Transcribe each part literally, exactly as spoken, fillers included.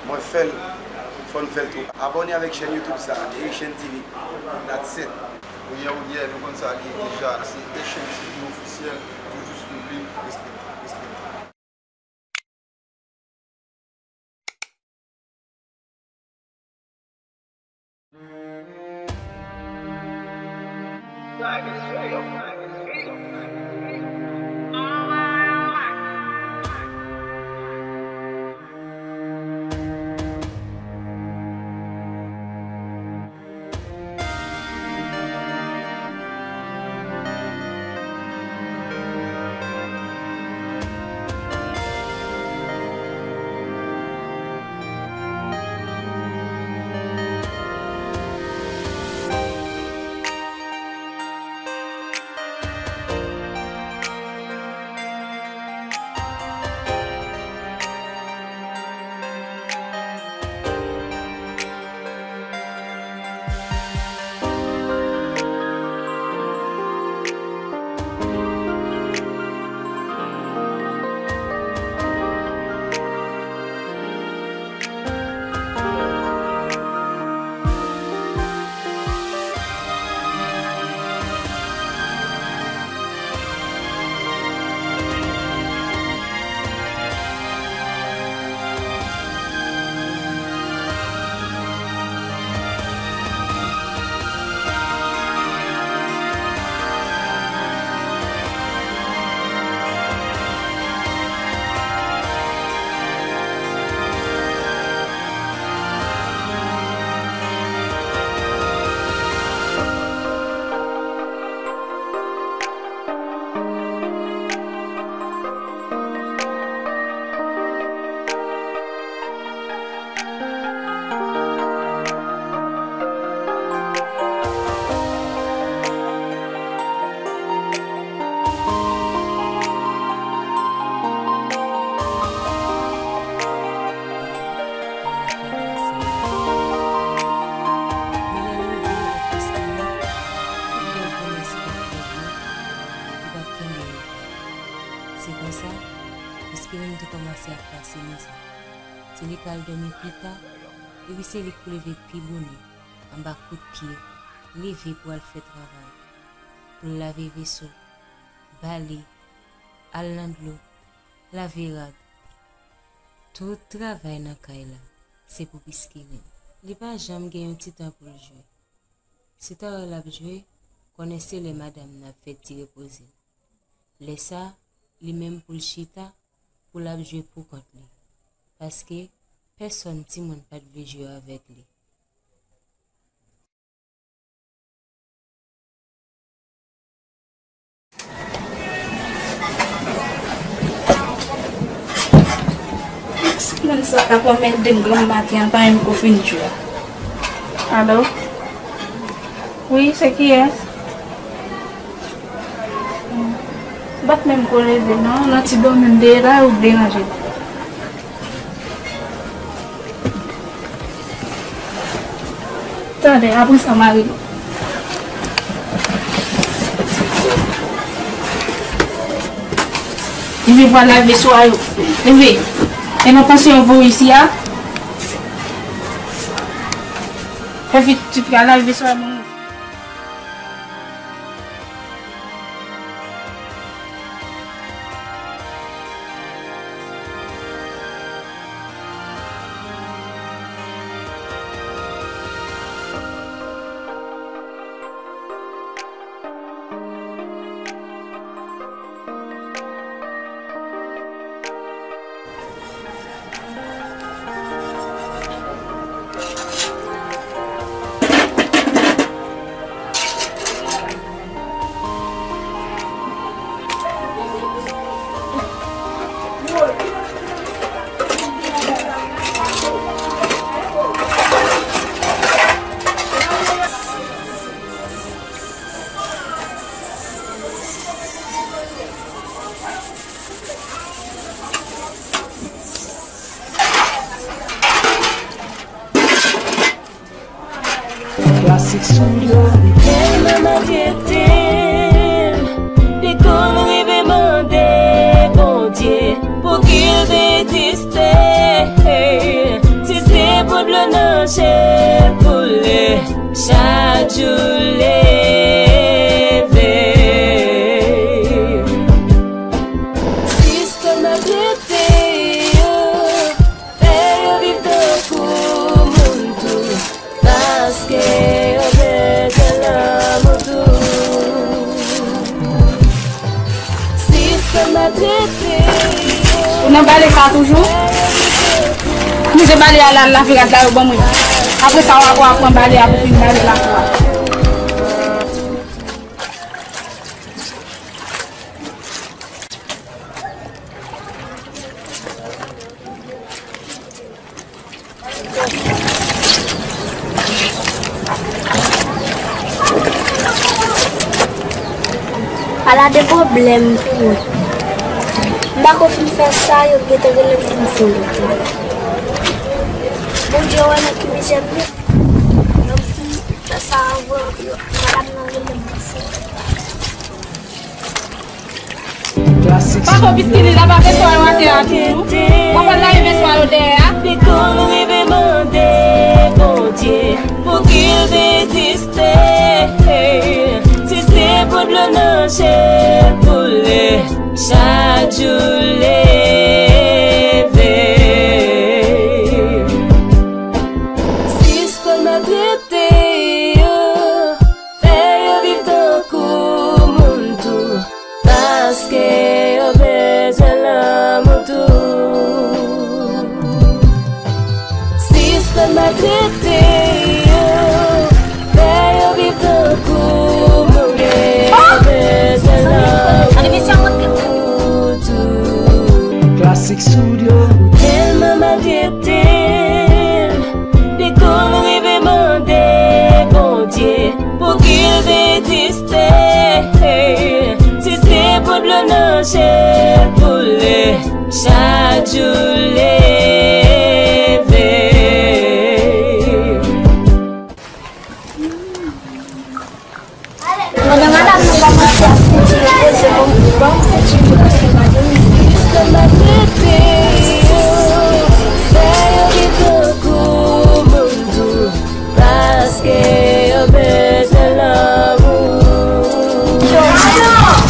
Mwen fè l, fò n fè l tou. Abòne avèk chèn YouTube sa, Haitian T V. That's it. Ouyè, ouyè, nou konn sa l ye deja. Se Haitian T V ofisyèl, toujou swiv li. Respè, respè. Se konsa, Miskilin te kòmanse ap pase mizè. Se li k al dòmi pita, epi se li k pou leve pi bonè, anba kout pye, leve pou al fè travay, pou l lave veso, bale, al nan dlo, lave rad. Tout travay nan kay la, se pou Miskilin. Li pa janm gen yon ti tan pou l jwe. Se ta lè l ap jwe, konnen se lè madanm nan ap fè ti repoze l. Lè sa, li menm pou l chita, pou l ap jwe pou kont li. Paske, pèsòn timoun pa t vle jwe avèk li. Moun sa k ap anmède m granm maten an, pa menm ko fin jwe. Alo? Wi, se kiyès? M pa t menm ko leve non, nan ti dòmi m te ye la, ou deranje m. Tande, apre sa, mari m. Leve pou al lave veso a yo. Leve. E nou panse yo voye isi a? Fè vit, tifi, al lave veso a moun. Classic Sound. Tèlman m regrete l, pito l rive mande Bondye pou ki l deziste. Se Chak jou leve. Sispann maltrete yo. Fè yo viv tankou moun tou, paske yo bezwen lanmou tou. Sispann maltrete yo. Ou nan bale sa toujou? Mete bale a la, lave rad la yo ban mwen. Apre sa, w a, w a pran bale a pou fin bale lakou a. Ala de pwoblèm pou mwen. M pa ko fin fè sa, yo gentan rele m pou m voye. Bondye wè nan ki mizè m ye. Yo fin fè sa avan, yo, madanm nan rele m pou m voye. Pako piskili la pa fè swa yo atè a toujou. W ap al lave men swa yo dèyè a. Li konn rive mande Bondye pou ki l deziste. Si se pou dlo nan je l koule, chak jou leve. Sispann maltrete yo. Fè yo viv tankou moun tou, paske yo bezwen lanmou tou. Sispann maltrete yo, fè yo viv tankou moun, yo bezwen lanmou tou. Classic Studio. Ou tèlman maltrete l, li konn rive mande Bondye pou ki l deziste. Si se pou dlo nan je l koule, chak jou leve. Pandan madanm nan kòmanse ap sitire koze, bon, bon, sitire koze, madanm. Jis kòman trete yo, fè yo viv tankou moun tou, paske yo bezwen lanmou. Yo, madanm!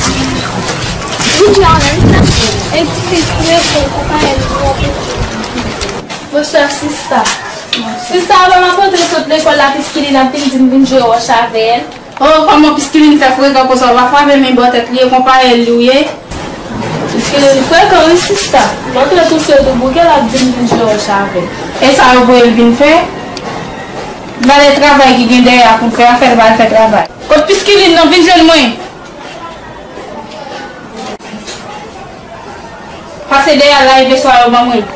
Vin jwe avè m, vin jwe. E ti fi, prese, konpanye l. Bonswa, sista. Sista, avan m ap rantre sot lekòl la, Piskilin ap vin di m vin jwe wòch avè l. Oh, kòman Piskilin fè frekan konsa, w pa frape men bò tèt li, e konpayèl li w ye? Piskilin frekan, wi, sista. M antre tou se tou bouke, l ap di m vin jwe wòch avè l. E sa yo voye l vin fè? Valè travay ki gen dèyè a pou l fè a, fè l pa al fè travay. Kot Piskilin nan? Vin jwenn mwen. Pase dèyè a la, leve swa yo ban mwen.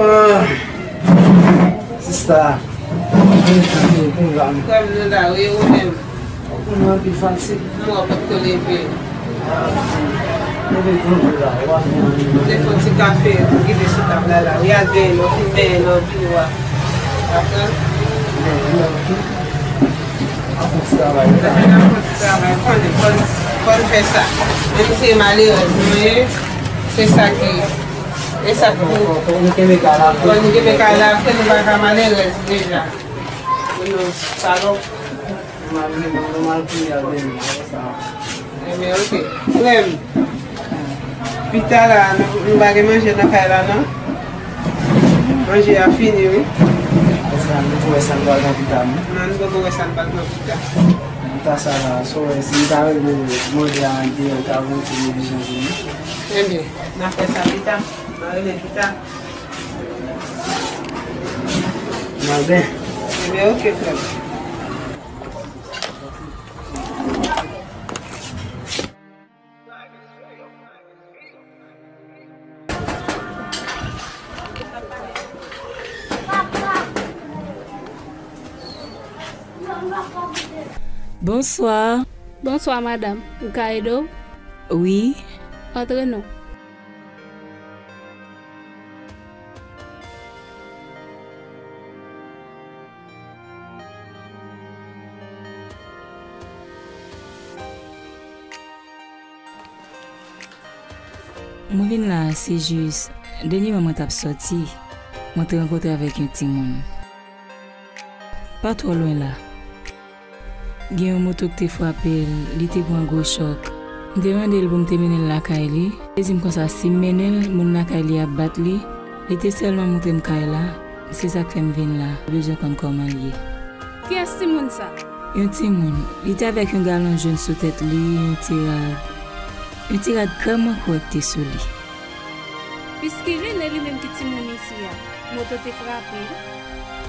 Ah, sista, mwen anpil pou la. Frè m, nou la, wi, ou menm? Ou konnen anpil fatig. Mwen potko leve. Ah, leve tou la, ou pa fè anyen. Te fè yon ti kafe pou kite sou tab la, la. Wi, al benyen, lè w fin benyen, lè w vini, w a. Dakò? Benyen, ok. Ap fè ti travay, wi. Ap fè ti travay, konnen, fò n, fò n fè sa. Menm si se malerèz nou ye, se sa ki, e sa k pou, fò n kenbe kay la, fò n kenbe kay la, fò nou pa ka malerèz deja. Nou salòp. Mwen mal, mwen mal priye avè nou, sa. Ebyen, ok. Frè m, pita la, nou, nou pa gen manje nan kay la, non? Manje a fini, wi. Asa, nou pou wè sa n pral nan pita, non? Non, nou poko wè sa n pral nan pita. Pita sa la, so, wè, si n ta rive manje a deyò, ta bon ti revizyon pou nou. Ebyen, n a fè sa pita. N a rele pita. N a ben. Ebyen, ok, frè m. Bonswa. Bonswa, madanm. M ka ede w? Wi. Antre non. Mwen vin la a, se jis, dènyèman mwen t ap sòti, mwen te rankontre avèk yon timoun. Pa twò lwen la. Gen yon moto ki te frape l, li te pran gwo chòk. M te mande l pou m te mennen l lakay li. Li te di m konsa si m mennen l, moun lakay li ap bat li. Li te sèlman montre m kay la. Se sa k fè m vin la. Mwen bezwen konn kòman l ye. Kiyès timoun sa? Yon timoun. Li te avèk yon galon jòn sou tèt li, yon ti rad. Yon ti rad krèman kwè ki te sou li. Piskilin, e li menm ki timoun isi a. Moto te frape l?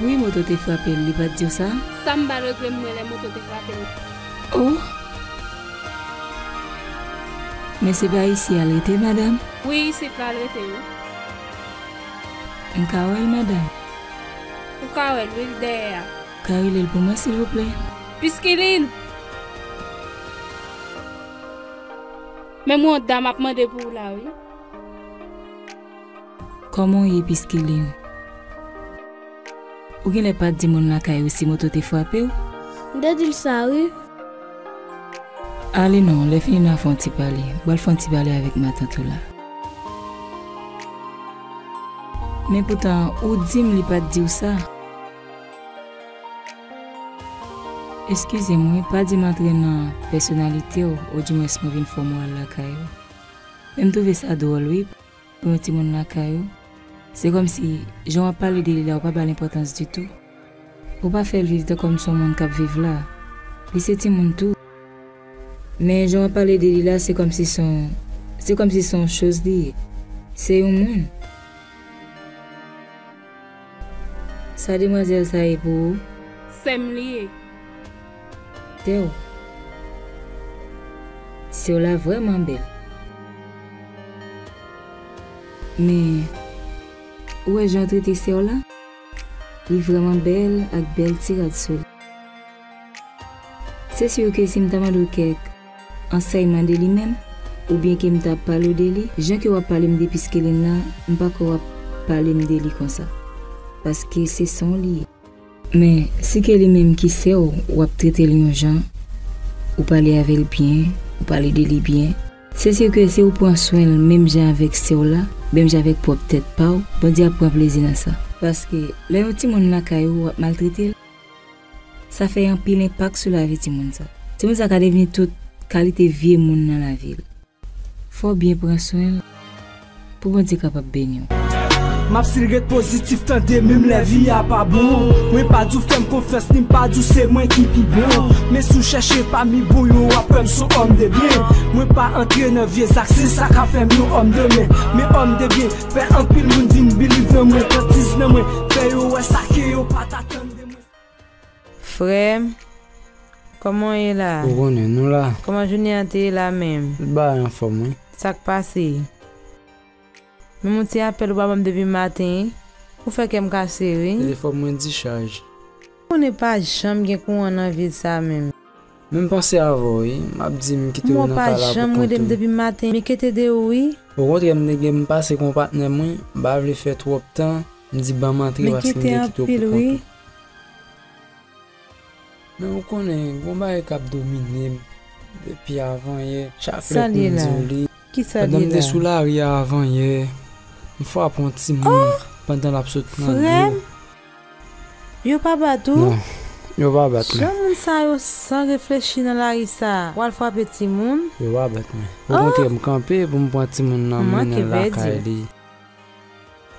Wi, moto te frape l, li pa t di w sa? Sa m pa regle m mwen lè moto te frape l. Oh! Men se pa isi a l rete, madanm? Wi, isit la l rete, wi. M ka wè l, madanm? Ou ka wè l, wi, l dèyè a. Ka rele l pou mwen, silvouplè? Piskilin! Men mwen yon dam ap mande pou ou la, wi. Kòman w ye, Piskilin? Ou genlè pa t di moun lakay ou si moto te frape w? M te di l sa, wi. Ale non, lè fini n a fè yon ti pale. M pral fè yon ti pale avèk matant ou la. Men poutan, ou di m li pa t di w sa. Eskize m wi, pa di m antre nan pèsonalite w, odimwens mwen vin fè w moral lakay ou. Men m twouve sa dwòl wi, pou yon timoun lakay ou. Se kòmsi, jan w ap pale de li la, ou pa ba l enpòtans ditou. Ou pa fè l viv tan kòm se yon moun k ap viv la. Li se timoun tou. Men jan w ap pale de li la, se kòmsi se yon, se kòmsi se yon choz li ye. Se yon moun. Sa demwazèl sa ye pou ou? Sè m li ye. Tè w. Sè w la vrèman bèl. Men, ou wè jan w trete sè w la? Li vrèman bèl ak bèl ti rad sou li. Se si ke si m ta mande w kèk ansèyman de li menm, oubyen ke m ta pale w de li, jan ke w ap pale m de Piskilin nan, m pa kwè w ap pale m de li konsa. Paske se san w li ye. Men, si ke li menm ki sè w, w ap trete l yon jan, ou pale avè l byen, ou pale de li byen, se si ke si ou pran swen l menm jan avèk sè w la, menm jan avèk pwòp tèt pa w, Bondye ap pran plezi nan sa. Paske, lè yon timoun lakay ou, w ap maltrete l, sa fè anpil enpak sou lavi timoun sa. Timoun sa ka devni tout kalite vye moun nan lavi l. Fò w byen pran swen l pou Bondye kapab beni w. M ap still ret pozitif tande menm lè vi a pa bon. Mwen pa di w fè m konfyans ni m pa di w se mwen ki pi bon. Men si w chèche pami bon yo w ap wè m se yon òm de byen. Mwen pa antre nan vye zak se sa k ap fè m yon òm de men. Men òm de byen fè anpil moun vin believe nan mwen. Kantiz nan mwen fè yo wè sa ke yo pa t atann de mwen. Frè m, kòman w ye la? Ou konnen, nou la. Kòman jounen an te ye la menm? Tout bagay anfòm, wi. Sa k pase? Menm yon ti apèl ou pa ban m depi maten, ou fè kè m kase, wi. Telefòn mwen dichaj. Ou konnen pa janm gen kouran nan vil sa menm. Men m panse avè w, wi. M ap di m kite w nan kay la pou kont ou. Mwen pa janm rele m depi maten, m enkyete de ou, wi. Okontrè, m te gen m pase kon patnè mwen, m pa vle fè twòp tan, m di ban m antre paske m te kite w pou kont ou. Men ou konnen, gon bagay k ap domine m depi avanyè. Chak lè pou m di w li. Pandan m te sou lari a avanyè, m frape yon timoun pandan l ap sot pran dlo. Frè m, yo pa bat ou? Non, yo pa bat mwen. Jan moun sa yo san reflechi nan lari sa a, w al frape timoun? Yo pa bat mwen. Okontrè, m kanpe pou m pran timoun nan, m mennen l lakay li.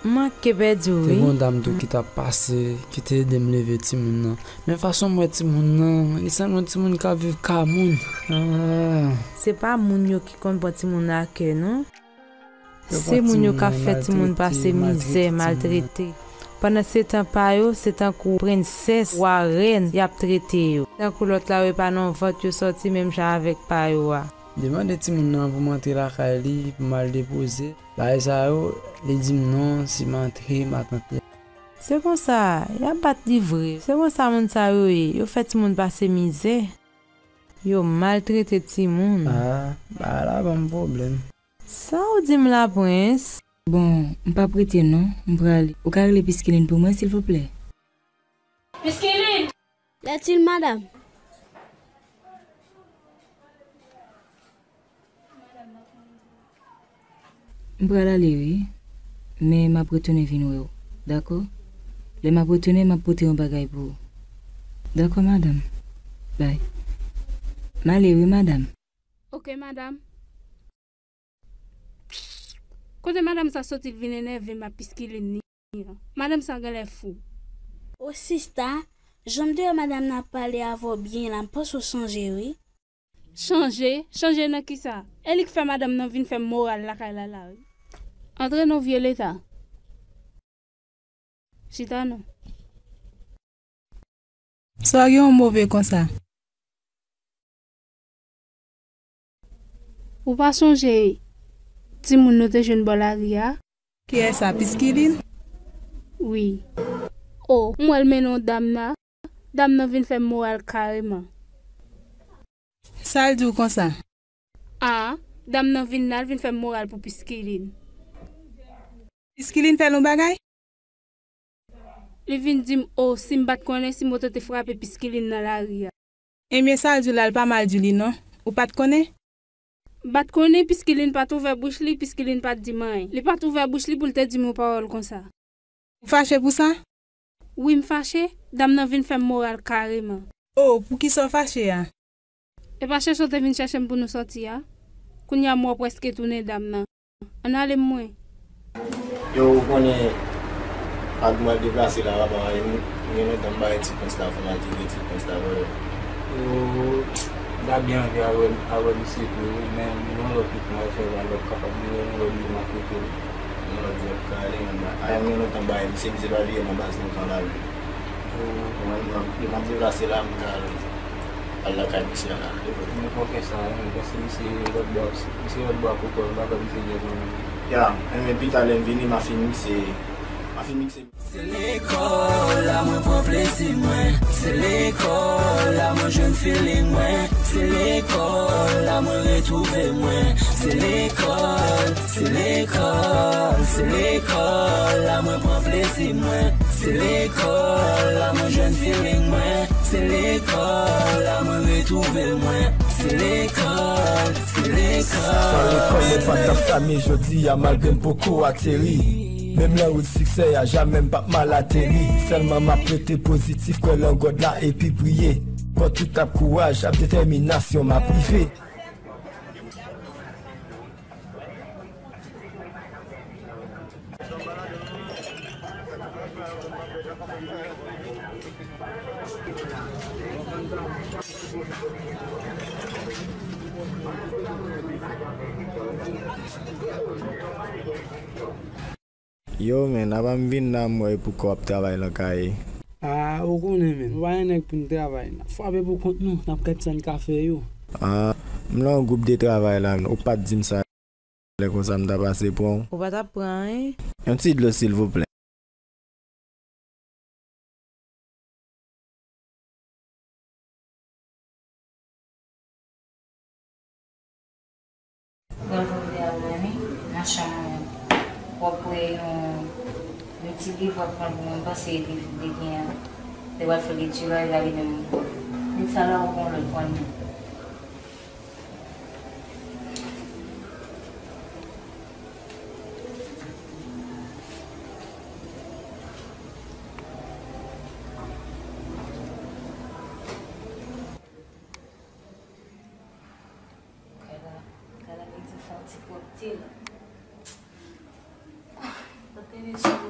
M manke pèdi w, wi. Te gen yon dam tou ki t ap pase, ki te ede m leve timoun nan. Men fason m wè timoun nan, li sanble yon timoun k ap viv ka moun. Ah. Se pa moun yo ki konn pran timoun nan ak kè, non. Se moun yo k ap fè timoun pase mizè, maltrete. Pandan se tan pa yo, se tankou prensès, wa, rèn, y ap trete yo. Tankou lòt la yo, e pa nan yon vant yo sòti menm jan avèk pa yo a. Demande timoun nan pou m antre lakay li, pou m al depoze l. Bagay sa yo, li di m non, si m antre, m ap antre. Se konsa, y ap bat li vre. Se konsa moun sa yo ye, yo fè timoun pase mizè. Yo maltrete timoun. Ah, bagay la ban m pwoblèm. Sa w di m la, Prince? Bon, m p ap rete non, m prale. Ou ka rele Piskilin pou mwen, silvouplè? Piskilin! Lètil, madanm. M pral ale wi, men m ap retounen vin wè w, dakò? Lè m ap retounen, m ap pote yon bagay pou ou. Dakò, madanm. Bay. M ale wi, madanm. Oke, madanm. Kote madanm sa soti vin enève m ak Piskilin ni an? Madanm sa genlè fou. O sista, jan m te wè madanm nan ap pale avè w byen la, m panse w chanje wi. Chanje? Chanje nan kisa? E li k fè madanm nan vin fè m moral lakay la la wi. Antre non vye leta. Chita non. Sa w gen w move konsa? Ou pa sonje timoun nou te jwenn bò lari a? Kiyès sa, Piskilin? Wi. O, m wè l mennen yon dam la. Dam nan vin fè m moral kareman. Sa l di w konsa? A, dam nan vin la, l vin fè m moral pou Piskilin. Piskilin fè l yon bagay? Li vin di m, o, si m pa t konnen, si moto te frape Piskilin nan lari a. Ebyen, sa l di w la, l pa mal di w li non. Ou pa t konnen? M pa t konnen, Piskilin pa t ouvè bouch li, Piskilin pa t di m anyen. Li pa t ouvè bouch li pou l te di m yon pawòl konsa. Ou fache pou sa? Wi, m fache. Dam nan vin fè m moral kareman. O, poukisa w fache a? E pa chèche w te vin chèche m pou nou sòti a? Kounye a m wè w prèske tounen dam nan. Ann ale m mwen. Yo, ou konnen, ak mwen deplase la, papa, e m, m gen lontan m pa wè ti prens la, fò m al tcheke ti prens la, brother. Yo, m ta byen anvi al wè, al wè misye tou, wi, men m gen yon lòt wout mwen fè la, lòt kapab, m gen yon lòt wout m ap rete, wi. Yon lòt djòb ka ale, men, a, m gen lontan m pa wè misye, misye pa vire nan baz lontan la, men. Yo. Mwen, m ap, m ap deplase la, m ka al. Al lakay misye a la. Mwen fò fè sa, wi, paske misye lòt bò, misye lòt bò a poko, m pa kwè misye gen zanmi. Ya, enben pita lè m vini, m a fin mikse, m a fin mikse. Se lekòl la mwen pran plezi mwen. Se lekòl la mwen jwenn feeling mwen. Se lekòl la mwen retwouve mwen. Se lekòl, se lekòl, se lekòl la mwen pran plezi mwen. Se lekòl la mwen jwenn feeling mwen. Se lekòl la mwen retwouve mwen. Se lekòl, se lekòl. San lekòl, mwen pa t ap sa, men jodi a, malgre m poko ateri. Menm nan wout siksè a, jamè m p ap mal ateri. Sèlman m ap rete pozitif, kwè lan God la epi priye. Pran tout ap kouraj, ap detèminasyon, m ap rive. Yo, men, apa m vin la, m wè e pou kò w ap travay lan kay. A, ou konnen, men, nou pa gen nèg pou n travay. N ap frape pou kont nou, n ap gad sa n ka fè yo. A, m lan yon gwoup de travay la, men, ou pa t di m sa. Lè konsa m ta pase pran w. Ou pa t ap pran anyen? Yon ti dlo, silvouplè. Pran l pou m te al dòmi nan chanm mwen. W ap wè yon, yon ti liv w ap pran pou mwen, m panse liv li gen an. Te pral fè lekti la, e la li menm. Met sa la, ou pran lòt pran li. Kay la, kay la, li di fè yon ti pwòpte la. Tande sou.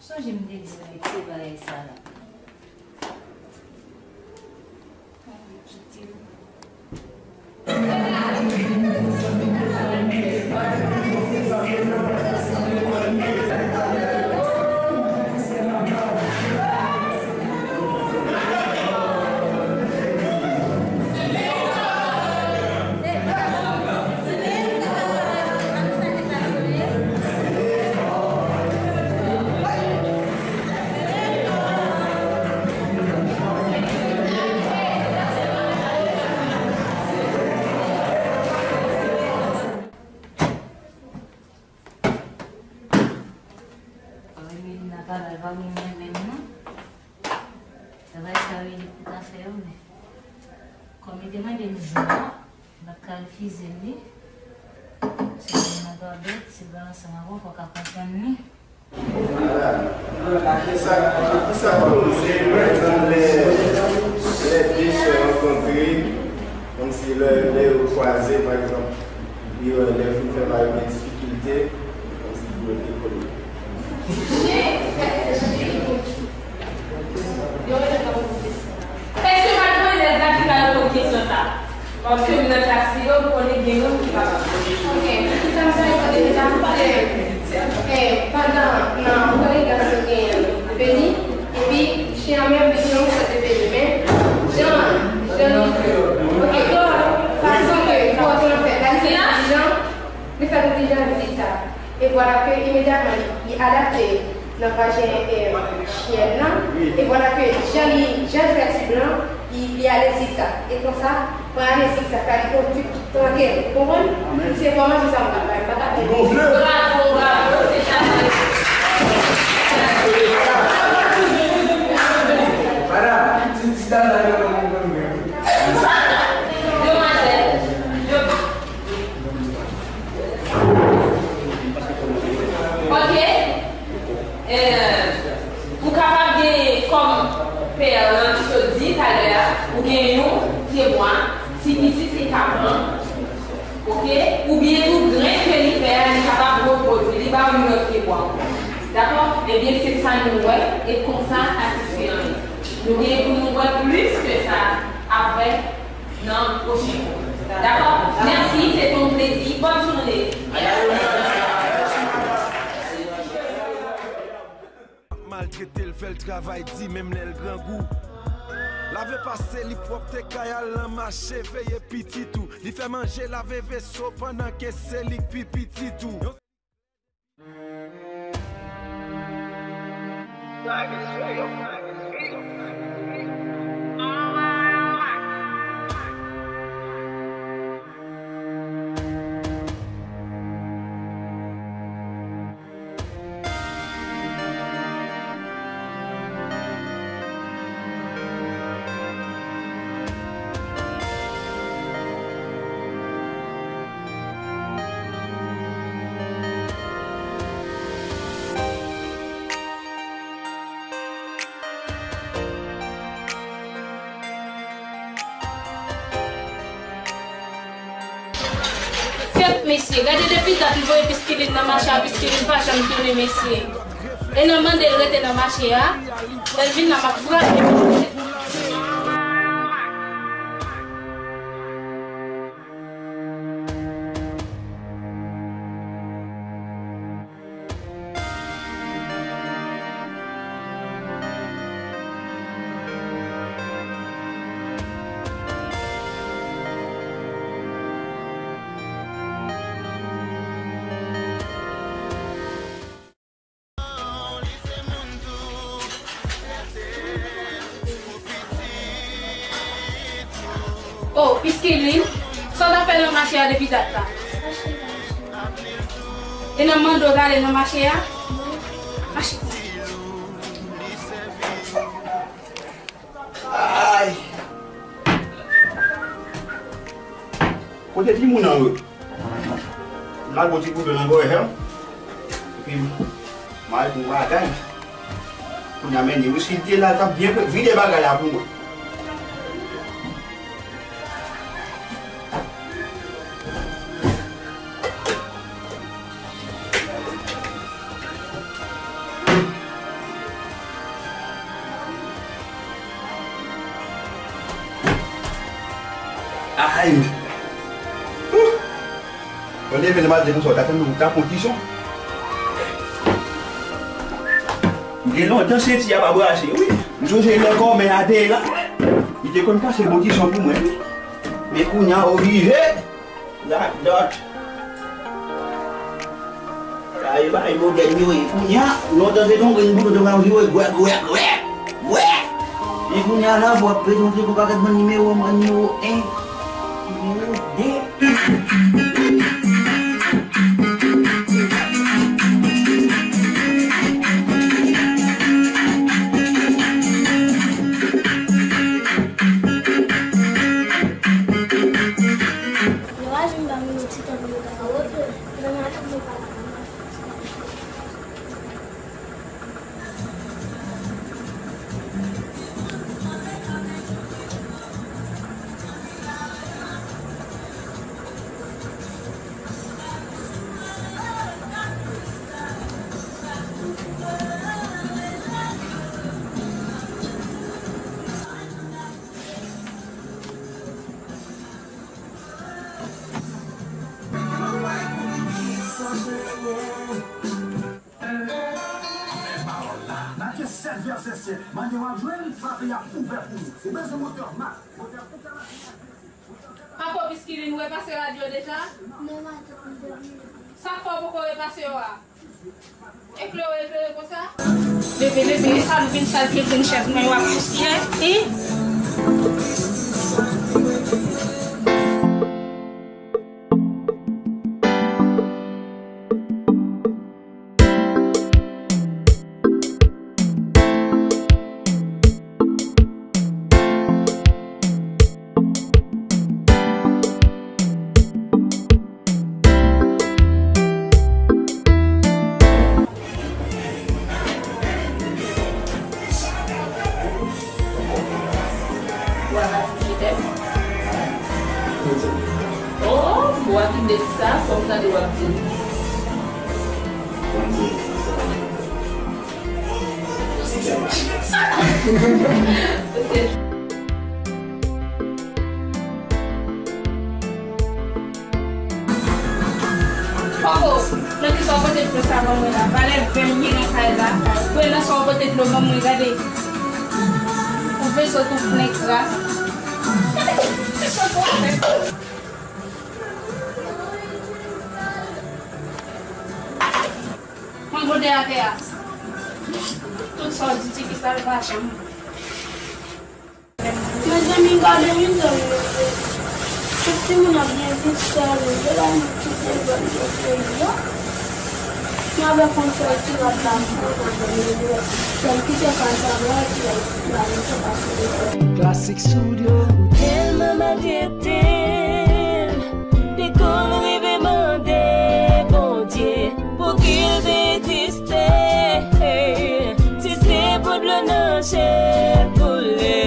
Sonje m te di w mete bagay sa la. Kite l. Bagay pa gen mwen menm non. Travay sa yo li pou ta fè yo, men kòm li te mande m jou a, m pa t ka refize l li. Se yon bagay bèt, se pa ansanm avè w, fò w ka konprann li. Kisa, kisa k poze, pa egzanp, lè, lè de sè rankontre, kòmsi lè, lè yo kwaze, pa egzanp, yo, lè yo fin fè bagay yo gen difikilte, kòmsi pou yo te kole. Èske madanm Inès David ka reponn kesyon sa? Paske m nan klas li yo, m konnen gen moun ki kapab. Ok, poukisa m ta reponn depi sa? Paske, eh, pandan nan kòlèg gason genyen de peni, epi chen an menm li gen yon sòt de peni, men jan, jan li, ok, fason ke pòt lan fèt la, li fèt yon ti jan, li fèt yon ti jan zigzag. E vwala ke imedyatman li, li adapte nan vajen, eh, chyèn nan. E vwala ke jan li, jan l fè tib lan, li, li ale zigzag. E konsa, mwen ale zigzag la, li konn tib trankil. Ou konprann? Se enfòmasyon sa mwen ap bay, m pa ka te. Bravo, bravo, se sa. Madam, ti, ti dam la, yo konn mwen. Demwazèl, yo Ok. Eh, ou kapab gen, kòm pè lan sot di talè a, ou gen yon pyebwa, ti pitit li ka pran. Ok? Oubyen tou grenn ke li fè a, li kapab repwodui, li ba w yon lòt pyebwa. Dakò? Ebyen, se sa nou wè, e konsa atitid lan ye. Nou gen pou nou wè plis ke sa apre. Nan pwochen kou. Dakò? Mèsi, se te yon plezi. Bòn jounen. Maltrete l, fè l travay di, menm lè l grangou. Lave pase li pwòpte kay al nan mache, veye pitit ou. Li fè manje, lave veso pandan ke se li k pi pitit ou. Kèt mesye, gade depi dat m voye Piskilin nan mache a, Piskilin pa janm tounen mesye. E nan mande l rete nan mache a, lè l vin la m ap frape. Oh, Piskilin, sa w t ap fè nan mache a depi dat la? E nan mande w t ale nan mache a? Mache. Ay! Kote timoun nan yo? M lage yon ti koudwen nan gòj la. Epi m al pou bagay. Kounye a mennen wi, si l te la, l t ap byen vide bagay la pou mwen. Ay! Ouh! Mwen leve nan maten konsa, w ta fè m ta pran ti son. M gen lontan senti a pa brache, wi. M sonje lè kòmè a te la. Li te konn pase bon ti son pou mwen, wi. Men kounye a oblije. Radòt. Sa e bagay modèn yo ye. Kounye a, lontan se te yon grenn bouton te pral jwe gwè, gwè, gwè, gwè. Men kounye a la, w ap prezante pou bagay ban nimewo, ban nimewo en, nimewo de. Pèsesyen, mannyè w ap jwe l, frape y ap ouvè pou ou. Ou bezwen motè Mac, motè Papa Piskilin, ou repase radyo deja? Non, matant, m te bliye. Sa k fè w poko repase yo a? Eklere, eklere konsa? Leve, leve, e sa nou vin sa l te vin chèz mwen yo ap pousyè, wi. Ou a pa di je t'aime? Oh, ou a kite di sa, fò m tande w ap di l. Poko, nan kisa w pote dlo sa ban mwen la? Valè ven m gen nan kay la. Gwe nan sa w pote dlo ban mwen, gade. Yon veso tou plen kras. Gade, se sa pou w fè. Pran gode atè a. Tout sa w di ti fi sa l pa janm. Mezanmi, gade mizè nou ye. Tout timoun ap byen viv sèl, yo la nou kite bòn yo peyi a. Men avèk yon sèl ti rad la, fò nan bòn yo, sèl kite kay sa vre, ki la nou te pase de fè. Classic Studio. Ou tèlman maltrete l, li konn rive mande Bondye pou ki l te egziste. Si se pou dlo nan je l koule,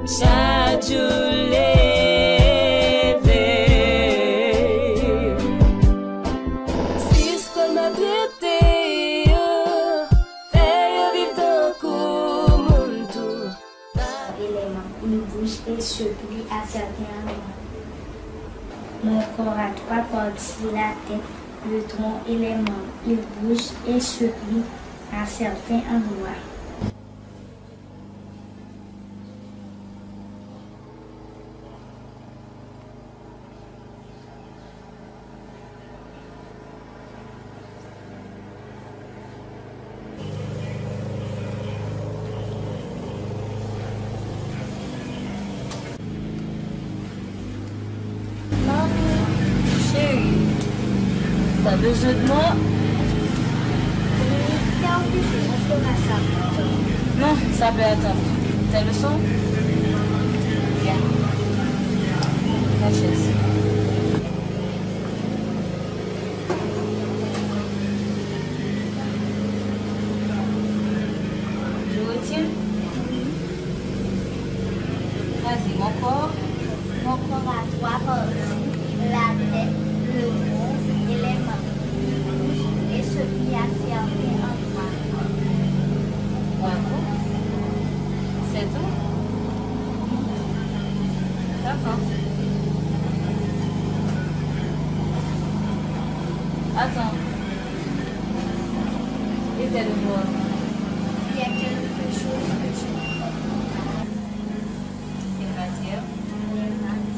chak jou leve. Sispèn maltrete yo, fè yo viv tankou moun tou. Et les membres, ils bougent et se plient à certains endroits. Mon corps a trois parties, la tête, le tronc et les membres. Ils bougent et se plient à certains endroits. Manmi, cheri, ou pa bezwen dlo? Te okipe, on fera sa. Non, sa pe atann. Tè leson? Ya. Nan chèz. Je retire. Vas-y, mon corps. Mon corps a trois parties, la tête, le tronc et les membres. Il bouge et se plie à certains endroits. Bravo. C'est tout? D'accord. Attends. Et tes devoirs? Il y a quelque chose que je n'ai pas compris. Quelle matière? Les maths.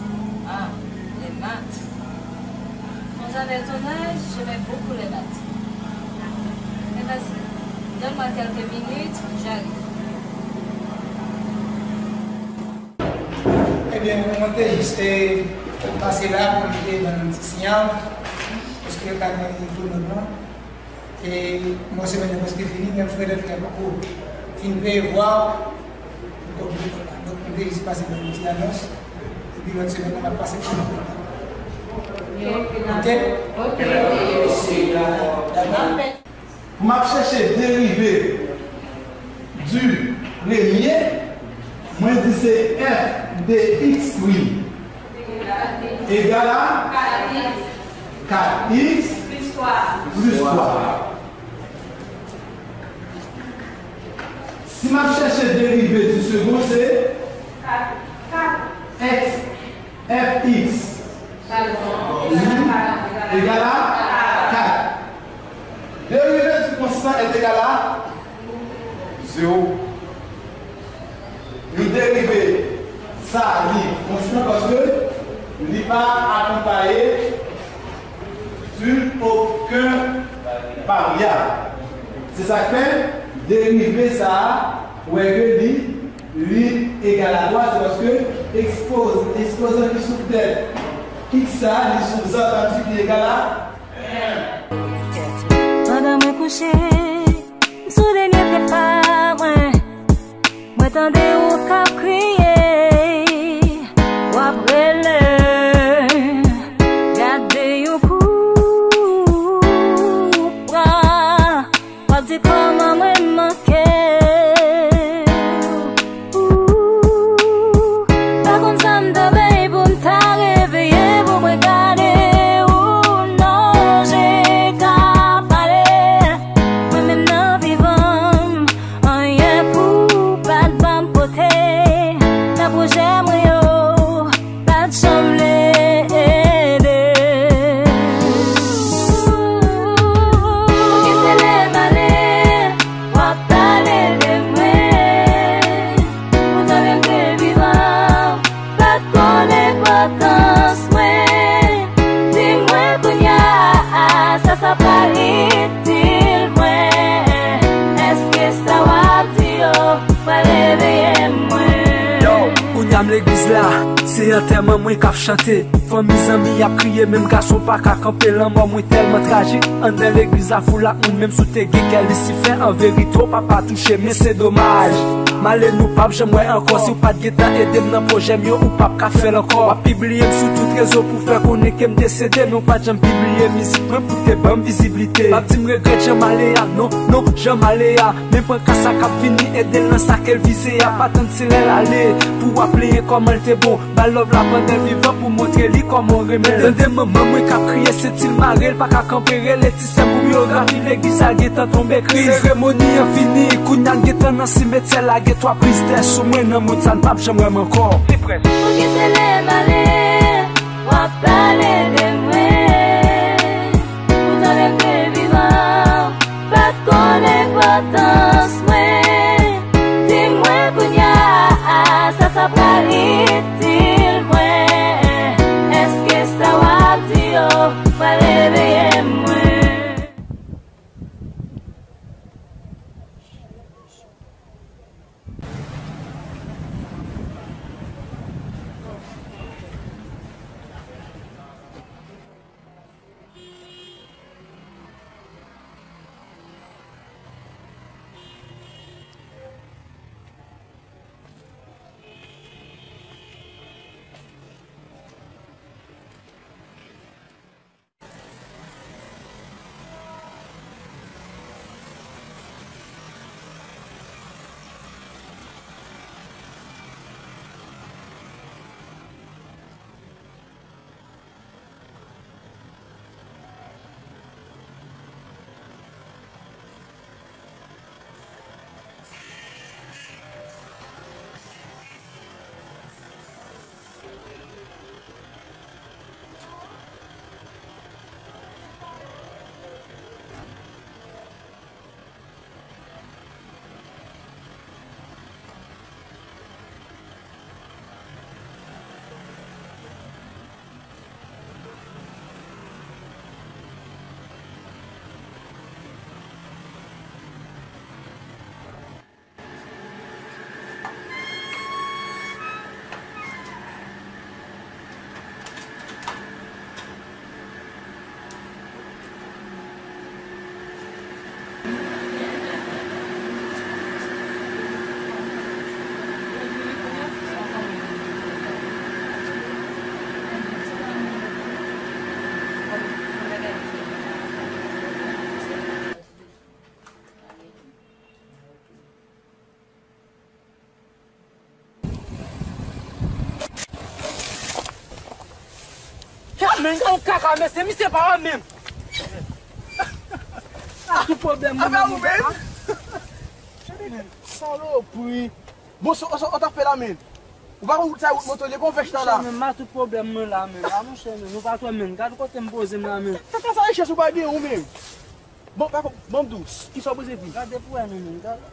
Ah, les maths. Quand j'avais ton âge, j'aimais beaucoup les maths. Mais vas-y, donne-moi quelques minutes, j'arrive. Ebyen, mwen te jis te pase la pou m te ban nou ti siyal, paske yo ta gen pou nou non. E mwa semèn nan prèske fini, men m fè lèt la poko fin peye vwa. Donk, m te jis pase ban nou ti anons. Epi lòt semèn nan, n ap pase pou nou. Ok? Ok. Dakò? Pou m ap chèche derive du premye, mwen di se f de x prime egal a kat x plis twa. Si m ap chèche derive du second, se x f x egal a kat. Derive du constant est égal à zéro. Yon derive sa li konstan paske li pa akonpaye sou okenn varyab. Se sa k fè derive sa a, ou wè ke li, li egal a twa, se paske ekspoz-, eksponan ki sou tèt x sa a, li sou zantantik li egal a en. Pandan mwen kouche, m sou dènye tèt pa mwen. Mwen tande ou k ap kriye, w ap rele, gade yon kou, pran, w ap di kòman mwen manke w. Ou pa konn sa m ta bay pou m ta reveye pou mwen gade w, non, je ka pale, mwen menm nan vivan m. Anyen pou w pa t ban m pote, nan pwojè mwen yo, w pa t janm vle ede. Ou kite lè m ale, w ap pale de mwen. Poutan lè m te vivan, w pa t konn enpòtans mwen. Di mwen kounye a, sa, sa pa itil mwen. Èske sa w ap di yo pral reveye mwen? Yo, kounye a m legliz la, se antèman mwen k ap chante. Fanmi, zanmi ap kriye, menm gason pa ka kanpe. Lanmò mwen tèlman trajik. Anndan legliz la foul ak moun, menm si w te gen kè Lisifè, an verite w pa pa touche, men se domaj. M ale, nou p ap janm wè ankò. Si w pa t gentan ede m nan pwojè m yo, ou p ap ka fè l ankò. W ap pibliye m sou tout rezo pou fè konnen ke m desede, men w pa t janm pibliye mizik mwen pou te ban m viziblite. P ap di m regrèt jan m ale a, non, non, jan m ale a. Men pran ka sa k ap vini, ede l nan sa ke l vize a. Pa tann se lè l ale pou w ap plenyen kòman l te bon. Ba l love la pandan l vivan pou montre li kòman w renmen l. Tande manman mwen k ap kriye, senti l mare, l pa ka kanpe, rele ti sè m pou m yo raviv legliz la gentan tonbe kriz. Seremoni an fini, kounye a l gentan nan simetyè la, gen twa priz tè sou mwen nan mond sa n p ap janm wè m ankò. Li près. Ou kite lè m ale, w ap pale de mwen. Poutan lè m te vivan, pa t konn enpòtans mwen. Di mwen kounye a, sa, sa pral itil mwen. Èske sa w ap di yo pral reveye mwen? Kè men, yon kaka, mesye, misye pa wè menm. Tout pwoblèm mwen. Afè ou menm? Salopri. Bon, sa, sa, sa w t ap fè la, men? Ou pa konn wout sa, wout moto, li konn fè chita la. Monchè, men, m a tout pwoblèm mwen la, men. A, monchè, men, nou pa t wè, men. Gad kote m poze m la, men. Kaka sa, richès ou pa gen, ou menm. Bon, pa kon, bon, m di w, kisa w poze di? Gade pou wè, non, men. Gade.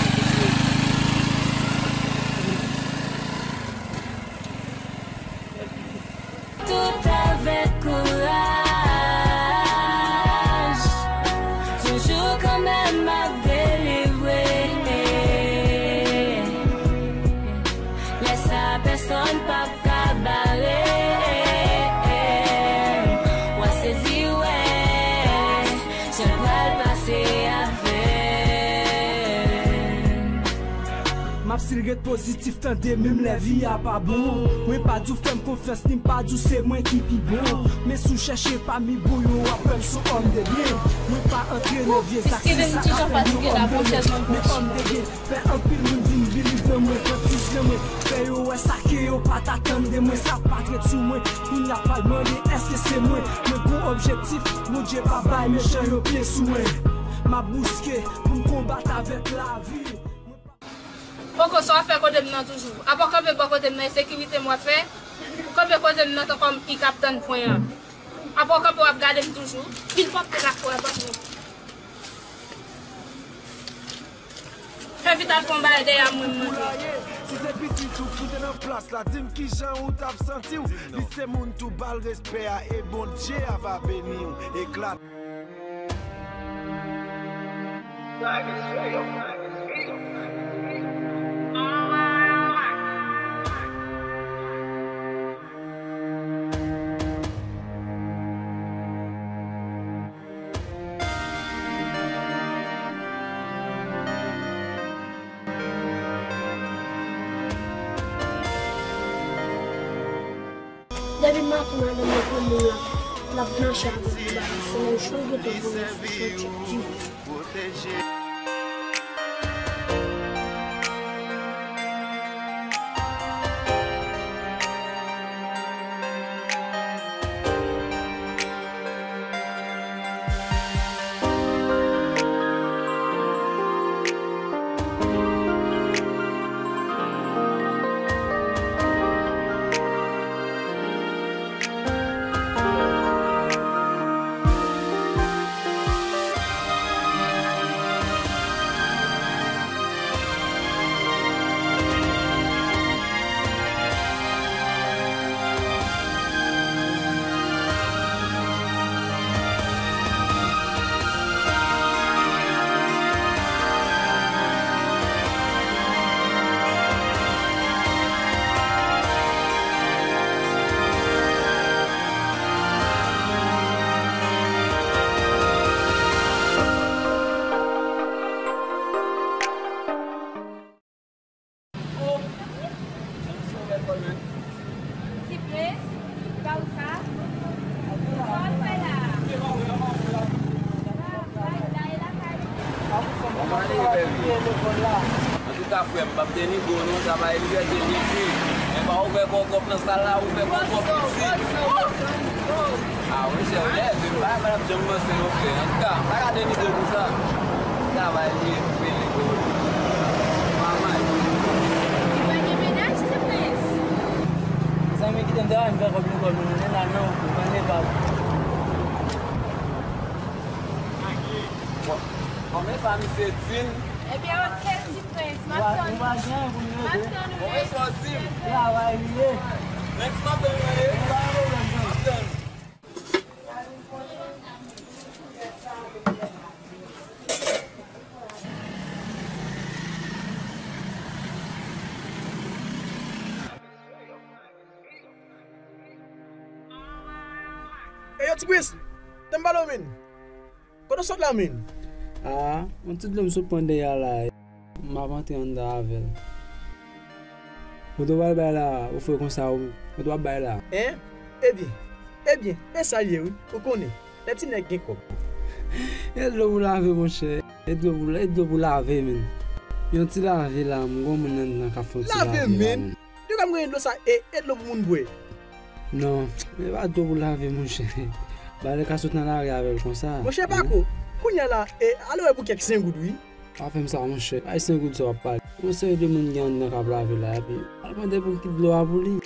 Tout avèk kouraj, yon jou kanmenm m ap delivre. Lè sa pèsonn p ap ka Si l ret pozitif, tande, menm lè vi a pa bon. Mwen pa di w fè m konfyans, ni m pa di w se mwen ki pi bon. Men si w chèche pami bon yo, w ap wè m se yon òm de byen. Mwen pa antre nan vye zak, se sa k ap fè m yon òm de byen. Men òm de byen, fè anpil moun vin believe nan mwen, grantis nan mwen. Fè yo wè sa ke yo pa t atann de mwen, sa pa t ret sou mwen. Kounye a pral mande èske se mwen. Mwen gon objektif, Bondye pa bay mechan yo pye sou mwen. M ap bouske pou m konbat avèk lavi. Poko, sa w ap fè kote m nan toujou? Apa w kanpe bò kote m nan, e sekirite m w ap fè? Kanpe kote m nan tankou m i k ap tann pwen an. Apa w kanpe w ap gade m toujou? Vin pòte la pou w ap antre. Fè vit al fè yon bagay dèyè mwen, m mande. Si se pitit ou ki te nan plas la, di m kijan ou t ap santi w. Li se moun tou, ba l respè a, e Bondye a va beni w. Eklate. Depi maten madanm nan pran moun la, l ap mache avè l anba la, se menm chan gete pou mwen sou chantier. Ti Prens, pa ou sa? Sa w ap fè la? Sa w ap fè la? Antouka, frè m, m p ap denibre w non, travay libète, Jezi. Men pa ouvè kò w twòp nan sal la, ouvè kò w twòp piti. A, monchè, w lève m, bagay pa t ap janm vanse non, frè. Antouka, m pa ka denibre w pou sa. Travay li ye, m peye l. Manman. Li pa gen mennaj, Ti Prens? Zanmi, kite m travay, m fè kòb lekòl mwen, mwen la nan ou, mwen ne pa. Bon, kòman sa misye di m? Ebyen, ok, Ti Prens, m ap tann ou. M ap tann ou, wi. Travay li ye. Next m ap tann ou, wi. M ap tann ou. Ey, yo, Ti Prens, tann m pale w, menn. Kote w sot la, menn? A, yon ti dlo m sot pran dèyè a la. M ap antre anndan avè l. Kote w pral bay la, ou fè konsa ou, kote w ap bay la? Hein? Ebyen, ebyen, e sa l ye wi, ou konnen, lè ti nèg gen kòb. E dlo pou lave, monchè. E dlo pou, e dlo pou lave, menn. Yon ti lave la, m gon moun anndan k ap fè yon ti lave la, menn. Yo ka m genyen dlo sa, e, e dlo pou moun bwè. Non, e pa dlo pou lave, monchè. Bagay ka sot nan lari avè l konsa. Monchè Pako, kounye a la, e, ale wè pou kèk senk goud, wi. Pa fè m sa, monchè. Ay, senk goud sa w ap pale. Yon seri de moun gen anndan k ap lave la, epi al mande pou ki dlo a pou li.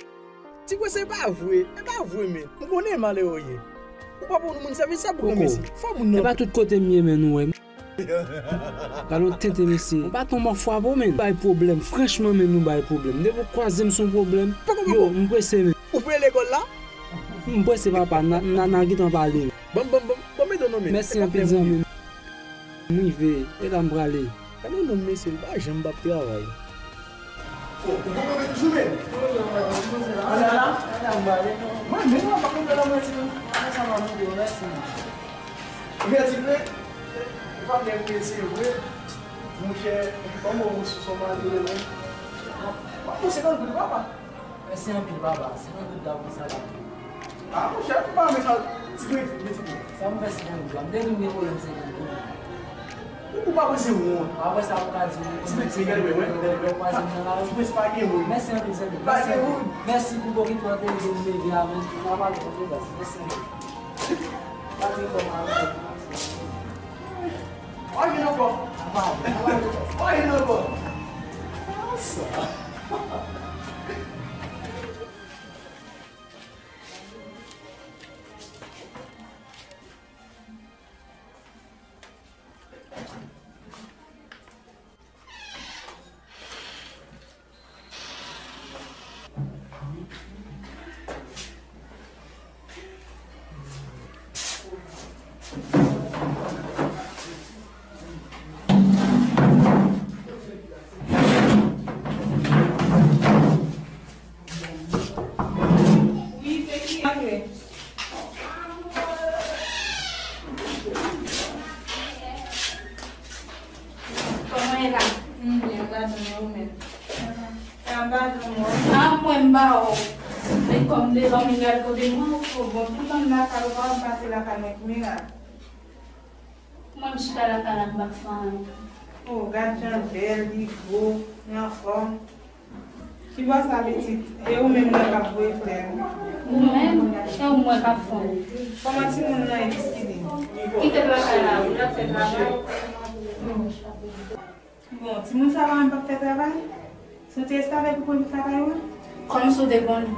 Ti Prens, se pa vre, se pa vre, menn. M konnen malere w ye. Ou pa pou moun sèvis sa pou granmesi. Fò moun nan. E pa tout kote m ye, menn, ou wè. Gade yon tenten mesye. Ou pa tonbe anfwa pou menn. Bay pwoblèm. Franchman, menn, nou bay pwoblèm. Depi w kwaze m se yon pwoblèm. Yo, m prese, menn. Ou prale lekòl la? M prese, papa. N a, n a, n a gentan pale. Bon, bon, bon, bon, mete non, menn. Mèsi anpil, zanmi. M rive. E la m prale. Gade yon nonm, mesye, li pa janm p ap travay. O, ou konprann toujou, menn? Ala la. Mwen menm, mwen pa konprann la, mwen di, mwen sa va mande, mwen mèsi. Ou gen ti vre? Ou pa byen vre, se vre. Monchè, kòman ou sou son malere, menn? Ou senkant goud, papa. Mèsi anpil, papa. Senkant goud la pou sa la. Ah, monchè, ou pa renmen sa, ti kredi, men ti kredi. Sa m fè senkant goud la? M te vin gen pwoblèm senkant goud la. Ou, ou pa panse wont? Apre sa, ou ka di, ti kredi, gade, men, men, men, men, ou pa di m nan la. Ti kredi pa gen moun. Mèsi anpil, senkant goud. Pa gen moun. Mèsi pou bokit ou te ede m leve a, men. Ou pa pale kontre baz. Mèsi anpil. Pa gen kòman. Oye, loco. Oye, loco. Wi, se ki apre? Kòman e la? M byen, m pa janm wè ou menm. Sa m pa janm wè w. A, mwen m ba w. Men kòm devan m gad kote mwen, ou bon, tout an lakay ou pa w pase lakay mwen ki mirak. Mwen m chita lakay la m pa fè anyen. Oh, gad jan l bèl, li gwo, li anfòm. Kibò sa pitit? E ou menm mwen k ap voye flè? Ou menm, se ou mwen k ap fè. Kòman timoun nan e piskili? Kite l lakay la, wi, l ap fè travay. Bon, timoun sa pa menm p ap fè travay? Se yon ti restavèk ou konn travay, wi? Kòm si w te konn.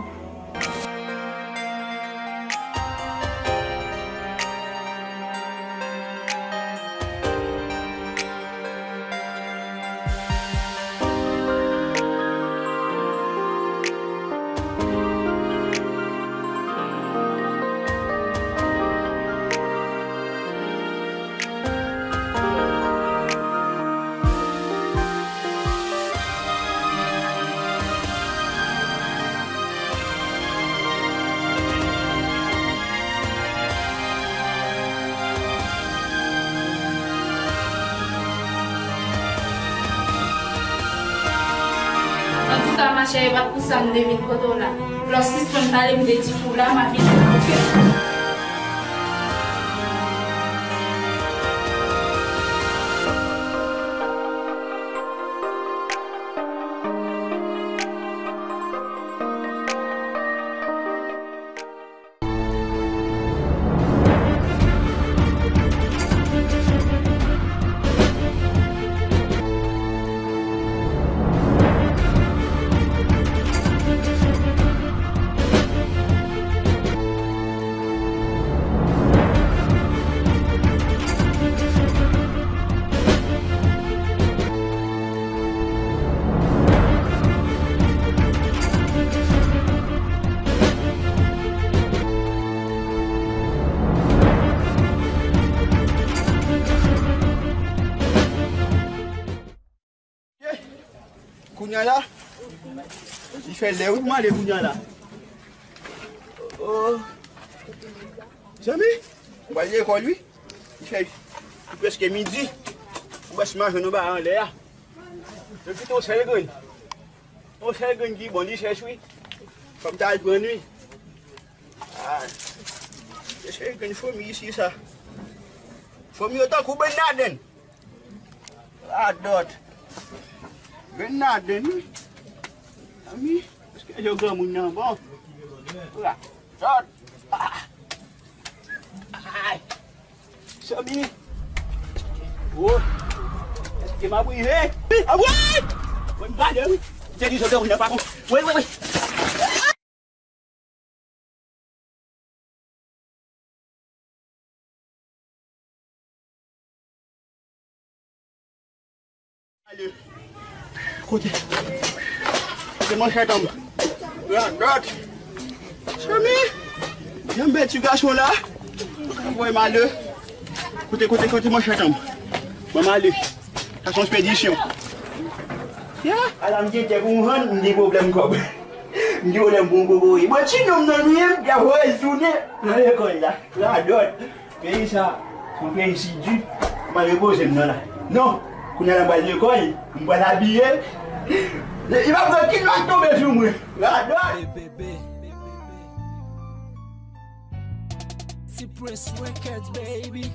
Antouka, machè, e pa t pou sa m te vin kote w la. Lè w sispann pale m de ti fou la, m a vin. Kounya la, li fè lè wi pou m ale kounya la. Oh. Zanmi, m pral lekòl wi. Li fè, li prèske midi. Ou wè si m a jwenn yon bagay anlè a. Yo kite yon sèl grenn. Yon sèl grenn ki bon, li chèch wi. Fò m ta al pran wi. Ah, se sèl grenn fomi isi sa. Fomi yo tankou Ben Laden. Radòt. Ben Laden wi. Zanmi, èske yo granmoun nan bon? Radòt. Ah. Ay. Zanmi. Wo. Èske m ap rive? A wi! Mwen m prale wi. Se ki sot nan pa bon. Wi, wi, wi. Ale. Kote? Kote manchèt an m? Radòt. Zanmi. Jan m bèl ti gason la. Voye m ale. Kote, kote, kote manchèt an m? Ban m ale. Sa se yon ekspedisyon. Ya, ala m gen tè pou m vann, m gen pwoblèm kòb. M gen pwoblèm pou m kokoye. Mwen ti nonm nan m ye, m gen voye tounen nan lekòl la. Radòt. Peyi sa, se yon peyi si di. M al repoze m nan la. Non, kounye a la m pral lekòl, m pral abiye. Li pa pran kidnap tonbe sou mwen. Radòt. Cypress Records, baby.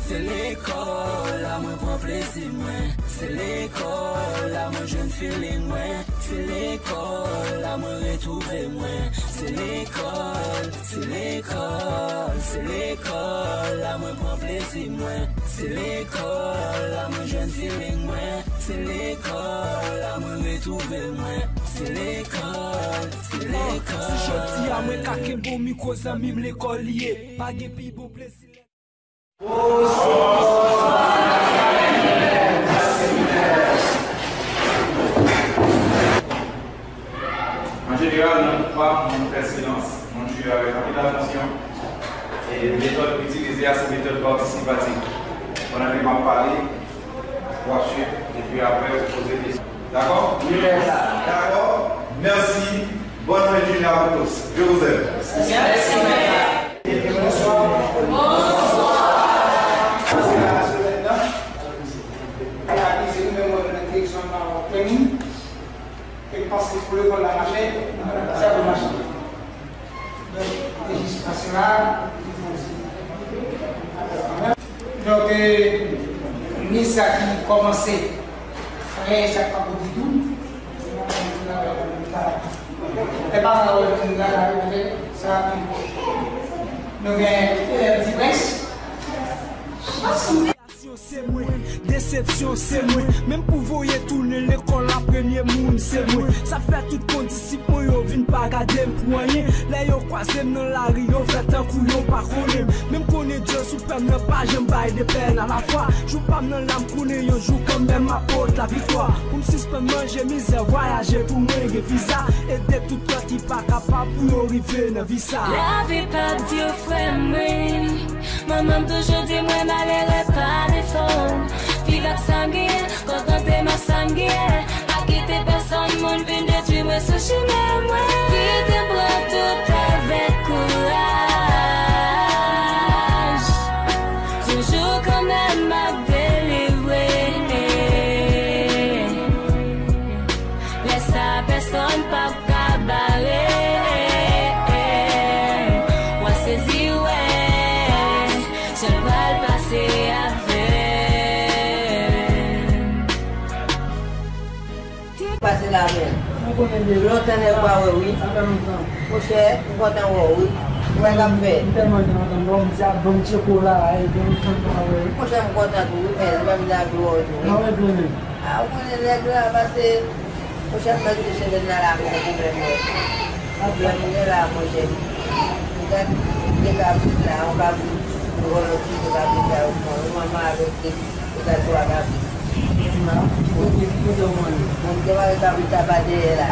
Se lekòl la mwen pran plezi mwen. Se lekòl la mwen jwenn feeling mwen. Se lekòl la mwen retwouve mwen. Se lekòl, se lekòl, se lekòl la mwen pran plezi mwen. Se lekòl la mwen jwenn feeling mwen. Se lekòl la mwen retwouve mwen. Se lekòl, se lekòl. Si jodi a mwen ka kenbe yon mikwo, zanmi m, lekòl li ye. Pa gen pi bon plezi. An jeneral, nan gwoup pa, moun fè silans, moun swiv avèk anpil atansyon. E metòd ki itilize a, se metòd patisipatif. Pandan ke m ap pale, w ap swiv, epi apre, ou poze kesyon. Dakò? Dakò? Merci. Bonne fin de journée à vous tous. Je vous aime. Merci, maître. Bonsoir. Realize nou menm nan direksyon pa Kèmi. E panse pou lekòl la mache, sa pou mache. Donk, e jis pase la, li fè yon ti. Donk, e, ni sa ki kòmanse, frè sa k pa pou di tou. E pa sa wè moun la, sa, nou gen elèv di prens. Ilyasyon se mwen, desepsyon se mwen. Menm pou voye tounen lekòl la, premye moun se mwen. Sa fè tout kondisip mwen yo vin pa gade m pou anyen. Lè yo kwaze m nan lari, yo fè tankou yo pa konnen m. Menm konnen Dye sou pè m nan pa janm bay de pèn alafwa. Jou pa m nan la, m konnen yon jou kanmenm m ap pot laviktwa. Pou m sispann manje mizè, vwayaje pou mwen gen viza. Ede tout lòt ki pa kapab pou yo rive nan vi sa. Lavi p ap di w frè mwen. Manman m toujou di mwen malere pa defann. Viv ak sa m genyen, kontante m ak sa m genyen. Pa kite pèsonn moun vin detwi mwen sou chimen mwen. Kite m pran tout avèk kouraj. Yon jou kanmenm m ap delivre. Lè sa pèsonn p ap ka bare. W a sezi wè jan l pral pase avè m. Pase la men. Lontan nèg pa wè wi. Monchè, m kontan wè w wi. Ou wè k ap fèt. M tèlman kontan wè w, m di ap ban m tcheko la, e ban m tann pa wè w. Monchè, m kontan tou wi, men se pa bizè ap wè w tou wi. Mwen regle men. A, ou konnen nèg la, pase, monchè, m mèt touche nèg la la, mwen gen pwoblèm, mwen. Pwoblèm mwen gen la, monchè. Ou gad, de kabrit la, yon kabrit, yon vòlò ki de kabrit la, yo pran, yo manman avèk de, yo gad twa kabrit. Ki kote, ki kote w manyen? Mwen te mare kabrit la pa dèyè la.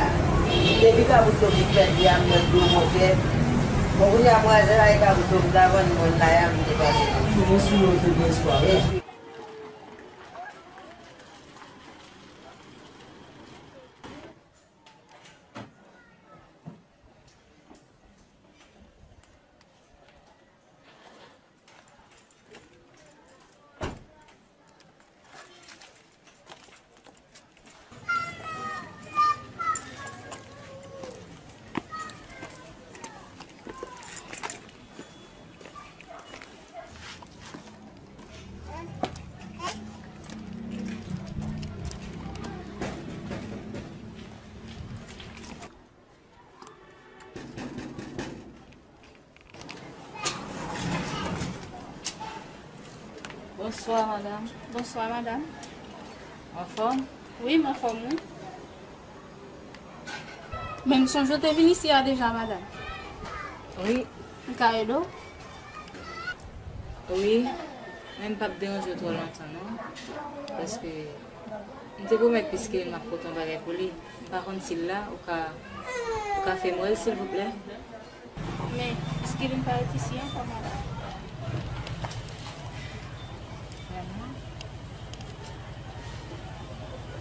Depi kabrit yo fin fèt, li a m mèt dlo, monchè. Bon, kounye a, mwen raze la, e kabrit yo, m ta vann mwen la, y a m depase. Mwen sou yo, te gen espwa. Bonswa, madanm. Bonswa, madanm. Anfòm? Wi, m anfòm, wi. Men m sonje w te vin isi a deja, madanm. Wi. M ka ede w? Wi, men m p ap deranje w twò lontan, non. Paske m te pwomèt Piskilin m ap pote yon bagay pou li. M pa konn si l la, ou ka, ou ka fè m wè l, silvouplè? Men, Piskilin pa ret isi ankò, madanm. Vrèman?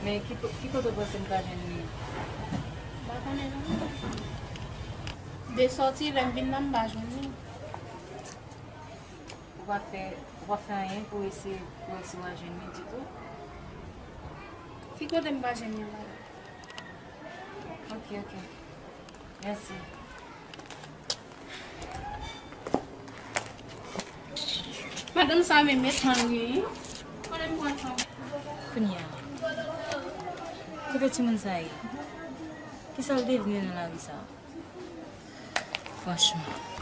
Men ki ko-, ki kote w panse m ka jwenn li? M pa konnen non. M te sòti, lè m vin la, m pa jwenn li. Ou pa fè, ou pa fè anyen pou eseye, pou eseye w a jwenn li ditou? Ki kote m ka jwenn li la? Ok, ok. Mèsi. Madanm sa menm, e tan l genyen. Konnen m pran tan. Kounye a, kote timoun sa ye? Kisa l devni nan lari sa? Franchman.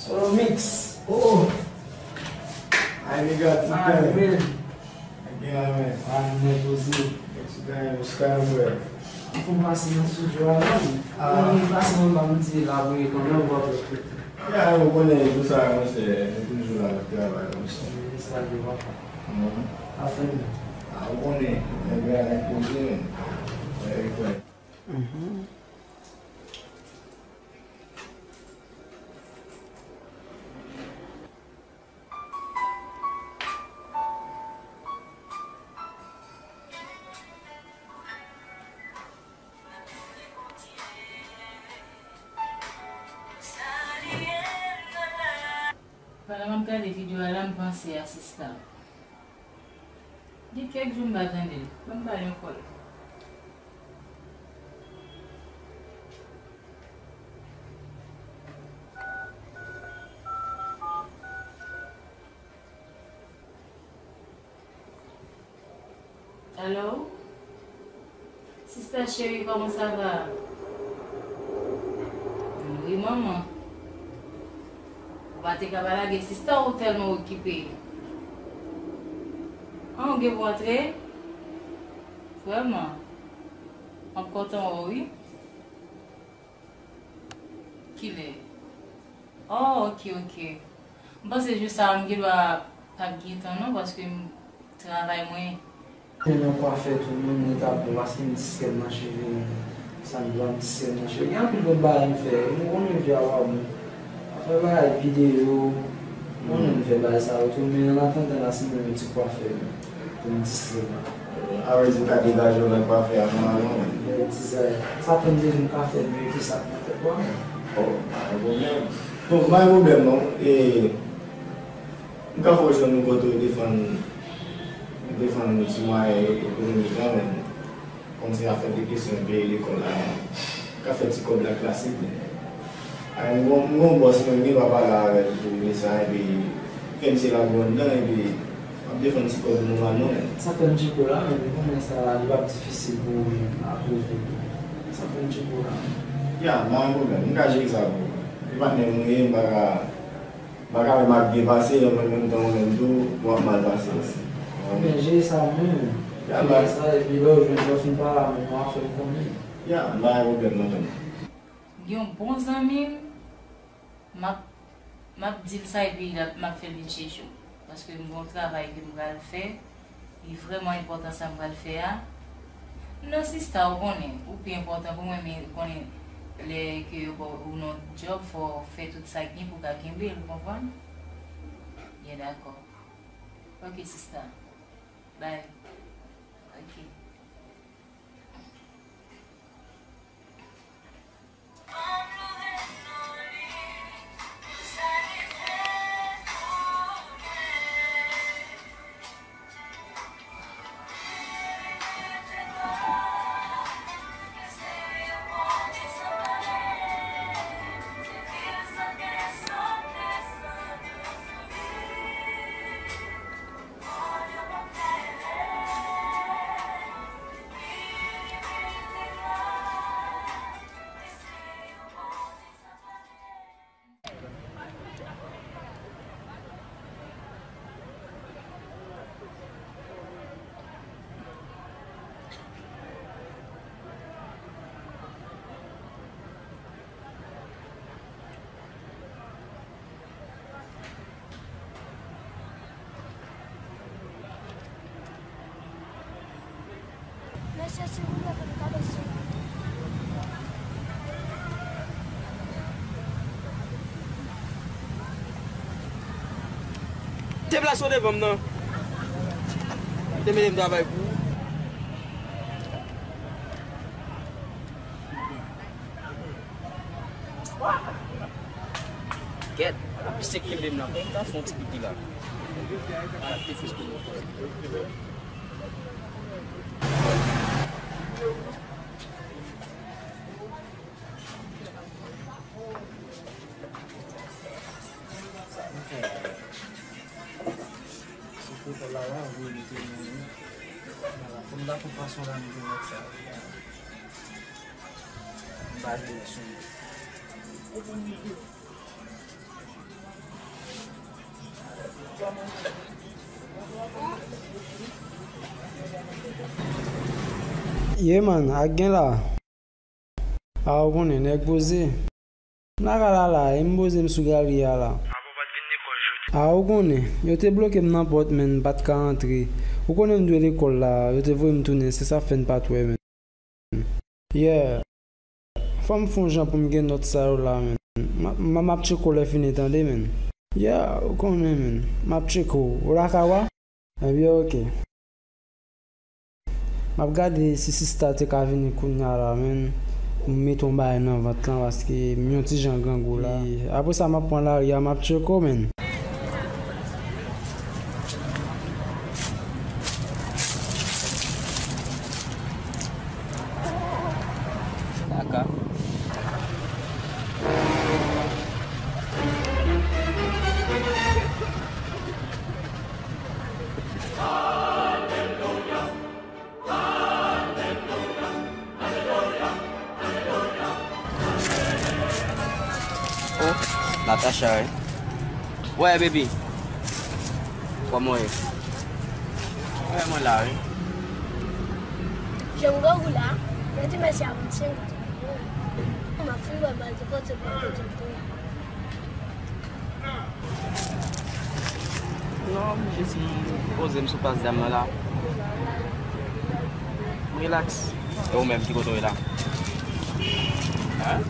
Solo mix. Oh. Ay, nèg la ti tan. Ay, men. Gen la, men. Ay, men, poze. Ti tan, yo, sky, bro. Fò m pase nan studio a, non? Ah. Mwen, m pase nan ba m di la, bro, kanmenm, bro. Ya, ou konnen, jou sa, monchè, nou toujou la, n ap travay, monchè. Salye, papa. Mhm. Afè nou. Ah, ou konnen, nèg la, nèg poze, men. Nèg frè. Mhm. Pandan m ap gade videyo a la, m panse a sista. Gen kèk jou m pa tande l. Ban m ba l yon kòl. Alo? Sista cheri, kòman sa va? Wi, manman. Ou pa te ka pa lage sista, ou tèlman okipe. An, ou gen pou antre? Vrèman? M ap kontan wè w, wi. Kilè? Oh, ok, ok. M panse jou sa a m gen dwa p ap gen tan non, paske m travay mwen. Mwen nan kwafè tou, mwen, mwen ta bon, paske m distrè m nan cheve mwen. Sa m dwa m distrè m nan cheve. Gen anpil lòt bagay m fè, mwen konnen vi a pa bon. Afè bagay videyo, mwen konnen m fè bagay sa yo tou, men an atandan la, se mwen yon ti kwafè mwen, pou m distrè m. A vrè di, ou ka degaje w nan kwafè a nòmalman, men. Bèl dizay. Sa fè m te vin kwafè m, mete sa nan tèt mwen. Oh, pa gen pwoblèm. Bon, pa gen pwoblèm non. E, m ka fè w jwenn yon kote w defann, defann yon ti mwayen ekonomik la, men. Kòmsi afè de kesyon peye lekòl la, ka fè ti kòb la klasik, men. Ay, m gon, m gon bòs mwen, m gen dwa pale avè l pou li sa, epi fè misye lage w anndan, epi m ap defann ti kòb nou an non, men. Sa fè m tcheko la, men ou konnen sa, li p ap difisil pou ou menm, akoz de sa fè m tcheko la. Ya, pa gen pwoblèm, m ka jere sa pou ou. E patnè m ou ye, m pa ka M pa ka wè m ap byen pase, an menm tan ou menm tou, w ap mal pase osi. Men jere sa menm. Jere sa, epi lè w jwenn, lè w fin pale avè m, w a fè m konnen. Ya, m pa gen pwoblèm non, frè m. Gen yon bon zanmi m, m ap, m ap di l sa, epi l ap, m ap fè l vin chèche w. Paske m gen yon travay ke m pral fè. Li vrèman enpòtan sa m pral fè a. Non, sista, ou konnen, ou pi enpòtan pou mwen, men ou konnen lè ke yo ba w nan djòb, fò w fè tout sa k gen pou w ka kenbe l, ou konprann? Byen dakò. Ok, sista. Bye. Ok. Mesye, silvouplè, fè m gade si. Deplase w devan m nan. Te mete m travay pou ou. Kèt, ap pise kenbe m la. Bon, m ta fè yon ti pipi la. Ala te fis pou mwen. Se pou kòl la, la, wi, li te mwen, wi. Ala, fò m ta fè fason la, m te mèt sa. M pa jwe sou. Yeah man, ak gen la. A ou konnen, nèg poze. M lakay la la, e m poze m sou galri a la. A ou konnen, yo te bloke m nan pòt, men m pa t ka antre. Ou konnen m dwe lekòl la, yo te voye m tounen, se sa fè n pa t wè, men. Yeah. Fò m fè yon jan pou m gen nòt sa yo la, men. M ap, m ap, m ap tcheke w lè fini, tande, men. Yeah, ou konnen, men. M ap tcheke w. Ou lakay ou a? Ebyen, oke. M ap gade si sista te ka vini kounye a la, men. Pou m mete yon bagay nan vant lan, paske m yon ti jan grangou la. E apre sa, m ap pran lari a, m ap tcheke w, men. Kaka. Oh, Natacha, wi. Wè, baby. Kòman w ye? Wè, mwen la, wi. Jan m wè w la, mwen di mèsi avanse. M ap fin wè bal de kote pou kote pou. Non, m jis m poze m sou plas dam nan la. M rilaks. E ou menm, ki kote w ye la? Hein?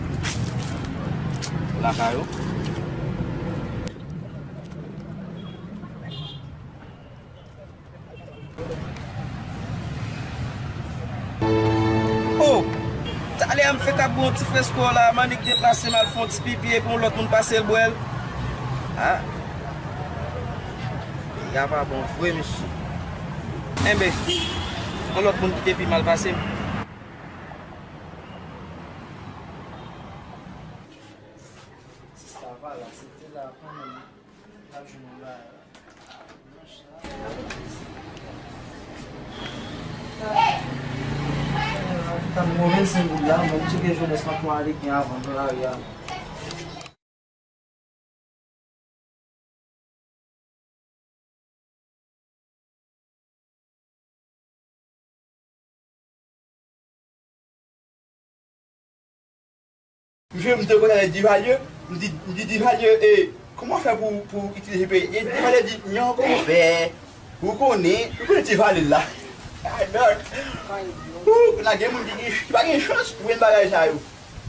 Ou lakay ou? Oh! Talè a m fèk ap bwè yon ti fresko la, m annik deplase m al fè yon ti pipi epi yon lòt moun pase l bwè l. Ah! Piga pa bon vre, mesye. Enben, yon lòt moun ki te pi mal pase m. Sista pa la, se te la kanmenm. L ap jwenn yon bagay. Tan m move senk goud la, mwen m tcheke jenès lan pou ale gen avan nan lari a. Misye, m te konn ale Divalye, m di, m di Divalye, e, kòman fè pou, pou itilize peyi? E Divalye di, non, konpè, ou konnen, ou konnen Divalye la. Ou, nan gen moun ki gen, ki pa gen chans pou jwenn bagay sa yo.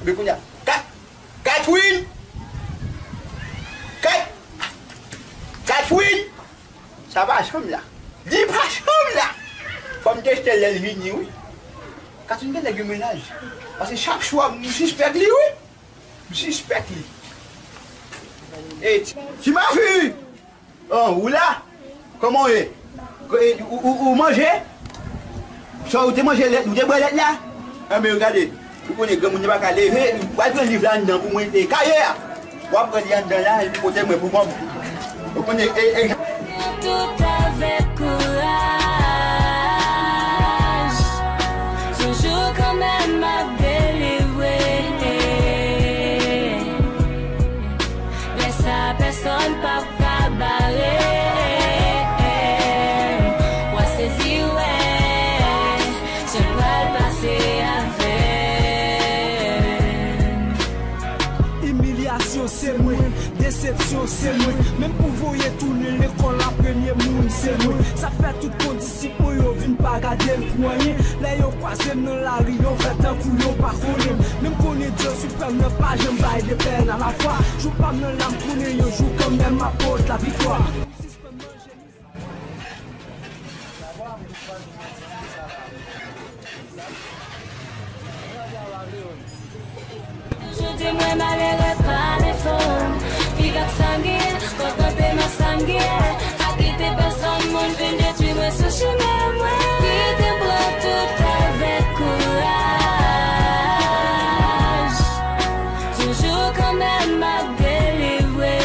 Men kounye a, Kat, Katwin! Kat, Katwin! Sa pa chanm la. Li pa chanm la. Fò m teste l lè l vini, wi. Katwin genlè gen mennaj. Paske chak swa, m sispèk li, wi. M sispèk li. E, ti, ti mafi! Oh, ou la? Kòman w ye? Ko-, e, ou, ou, ou manje? Sa ou te manje lèt, ou te bwè lèt la? Enben, gade, ou konnen granmoun yo pa ka leve, ou al pran liv la anndan pou mwen, e, kaye a. W ap pran li anndan la, epi pote mwen pou kò m. Ou konnen, e, e. Tout avèk kouraj, yon jou kanmenm m ap delivre. Lè sa, pèsonn p ap ka bare. W a sezi wè, Sèl pral pase avè m. Imilyasyon se mwen, desepsyon se mwen. Menm pou voye tounen lekòl la, premye moun se mwen. Sa fè tout kondisip mwen yo vin Pa gade m pou anyen. Lè yo kwaze m nan lari, yo fè tankou yo pa konnen m. Men m konnen Dye siprèm nan pa janm bay de pèn a la fwa. Jou pa m nan la, m konnen yon jou kanmenm m ap pot laviktwa. Toujou di mwen malere pa defo m. Piga k sangiyen, kontante nan sangiyen. Pa kite pèsonn moun vin detwi mwen sou chimen mwen. Kite m pran tout avèk kouraj. Toujou kanmenm m ap delivre.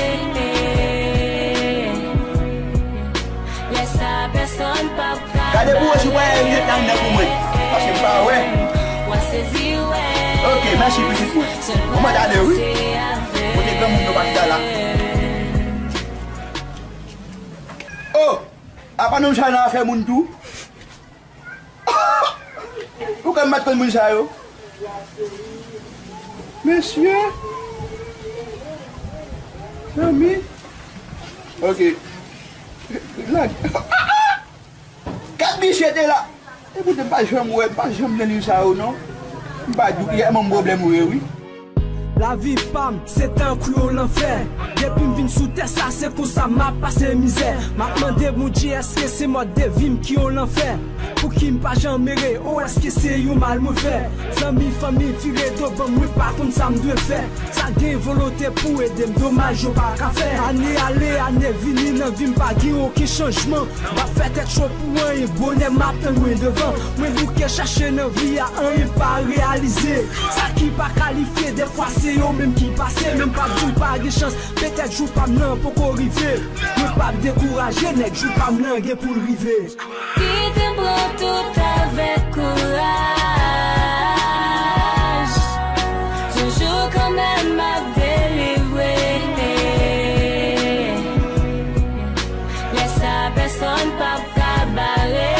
Lè sa pèsonn p ap Gade pou wè si w pa envite anndan pou mwen, paske m pa wè. Ok, mèsi pitit mwen. Ou mande ale wi. Kote granmoun yo pa chita la. Oh, apa nou chita nan afè moun tou? Ou kwè m pa t konn moun sa yo? Mesye. Zanmi. Ok. Lage. Kat misye te la. Epi w te pa janm wè, pa janm nan liv sa yo non. M pa di w ki menm pwoblèm ou ye wi. Lavi pa m, se tankou yon lanfè. Depi m vin sou tè sa, se konsa m ap pase mizè. M ap mande Bondye, èske se mòd de vi m ki yon lanfè? Pouki m pa janm ere? O, èske se yon mal mwen fè? Zanmi, fanmi, vire do ban m, mwen pa konn sa m dwe fè. Sa gen volonte pou ede m, domaj yo pa ka fè. Ane ale, ane vini, nan vi m pa gen okenn chanjman. M ap fè tèt cho pou anyen, bonè m ap tann lwen devan. Mwen bouke chache nan vi a, anyen pa reyalize. Sa ki pa kalifye, defwa se yo menm ki pase. Men m p ap di m pa gen chans, petèt jou pa m nan poko rive. Mwen p ap dekouraje, nèg, jou pa m nan gen pou l rive. Kite m pran tout avèk kouraj. Toujou kanmenm m ap delivre. Lè sa pèsonn p ap ka bare.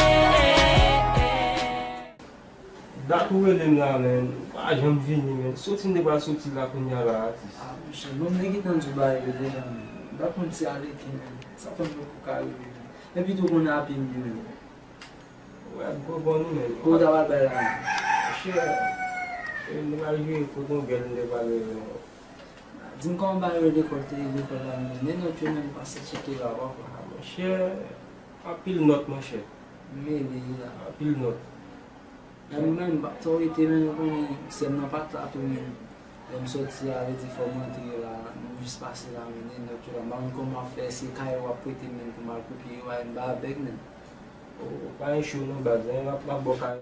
Dat ou rele m la, men, ou pa janm vini, men. Soti m te pral soti la kounye a la, atis. Ah, monchè, bon, m te gentan di w bagay yo deja, men. M pa konn si ale ki, men. Sa fè m poko ka rive, men. Epi tou konnen apye m ye, men. Wè, m konprann ou, men. Kote w ta pral bay la, men? Monchè, e, m te pral jwe kote yon gèl m te pral rele. Di m kòman bagay yo lekòl te ye, lekòl la, men. Nenòt yo menm pase tcheke la, papa. Ah, monchè, anpil nòt, monchè. M mele la. Anpil nòt. Men mwen menm, m p ap twò rete, men ou konnen, sè m nan pa t la tou, men. Lè m sòti a, vle di fò m rantre la, m jis pase la, men nenòt yo la, m pa konn kòman w ap fè, se kaye w ap prete m, men pou m al kopye yo, ay, m pa avèg, men. Ou pa gen cho non, baz, en, m ap, m ap ba w kay.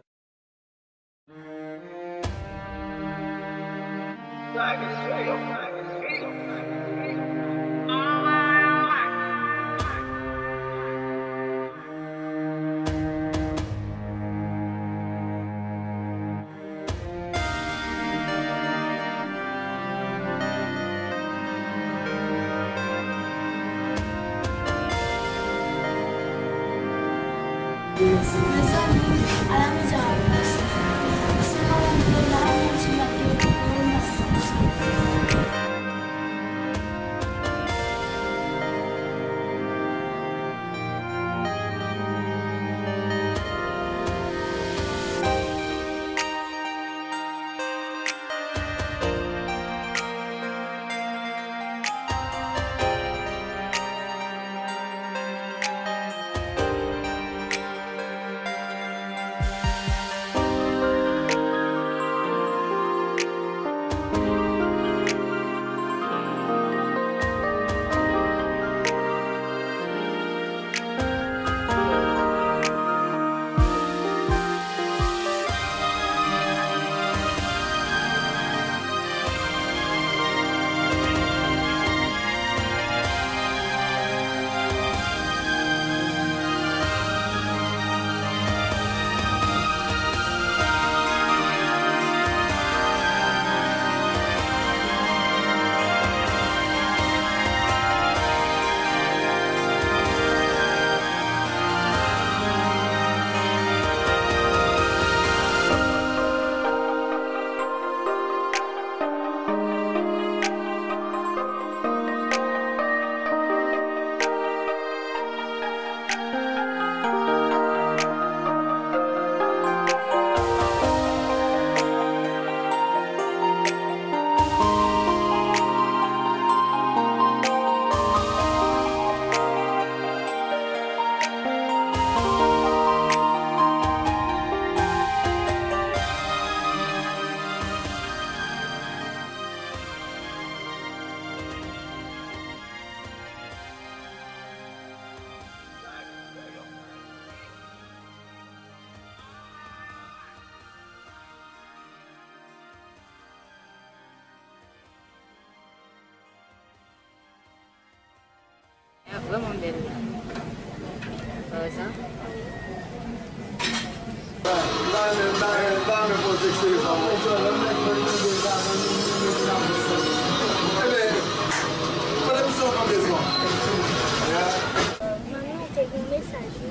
Mezanmi, ala mizè a pase. Se madanm li la, menm si l ap peye pou mwen, l ap pase. Pa wè sa? M ta renmen, m ta renmen, m ta renmen pran kèk seri fanm. Ebyen, kote misye w nan bezwen? Manmi, ou te gen mesaj, wi.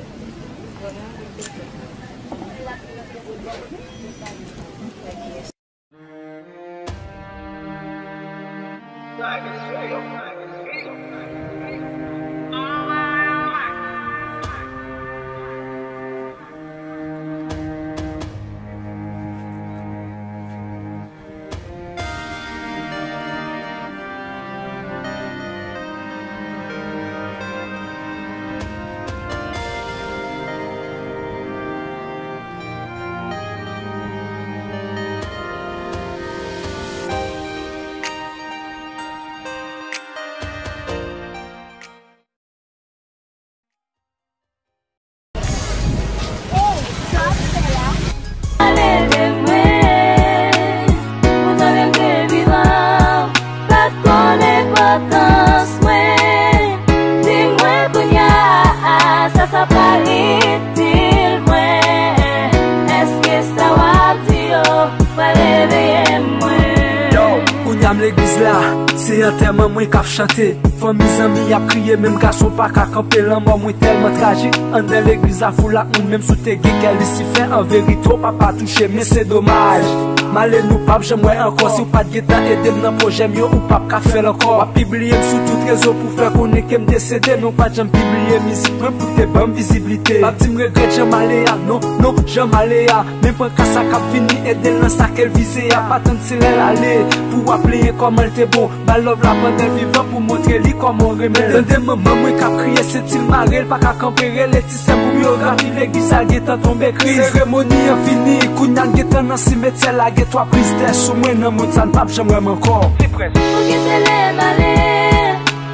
Leve mwen, pou tande m te vivan, pa t konn enpòtans mwen. Di mwen kounye a, sa, sa pral itil mwen. Èske sa w ap di yo pral reveye mwen? Yo, kounye a m legliz la, se antèman mwen k ap chante. Fanmi, zanmi ap kriye, menm gason pa ka kanpe. Lanmò mwen tèlman trajik. Anndan legliz la foul ak moun, menm si w te gen kè Lisifè, an verite w pa pa touche, men se domaj. M ale, nou p ap janm wè ankò. Si w pa t gentan ede m nan pwojè m yo, ou p ap ka fè l ankò. W ap pibliye m sou tout rezo pou fè konnen ke m desede, men w pa t janm pibliye mizik mwen pou te ban m viziblite. P ap di m regrèt jan m ale a, non, non, jan m ale a. Men pran ka sa k ap vini, ede l nan sa ke l vize a. Pa tann se lè l ale pou w ap plenyen kòman l te bon. Ba l love la pandan l vivan pou montre li kòman w renmen l. Tande manman mwen k ap kriye, senti l mare, l pa ka kanpe, rele ti sè m pou byografi legliz la gentan tonbe kriz. Seremoni an fini, kounye a n gentan nan simetyè la, gen twa plis dèy sou mwen nan mond sa n p ap janm wè m ankò. Ou kite lè m ale,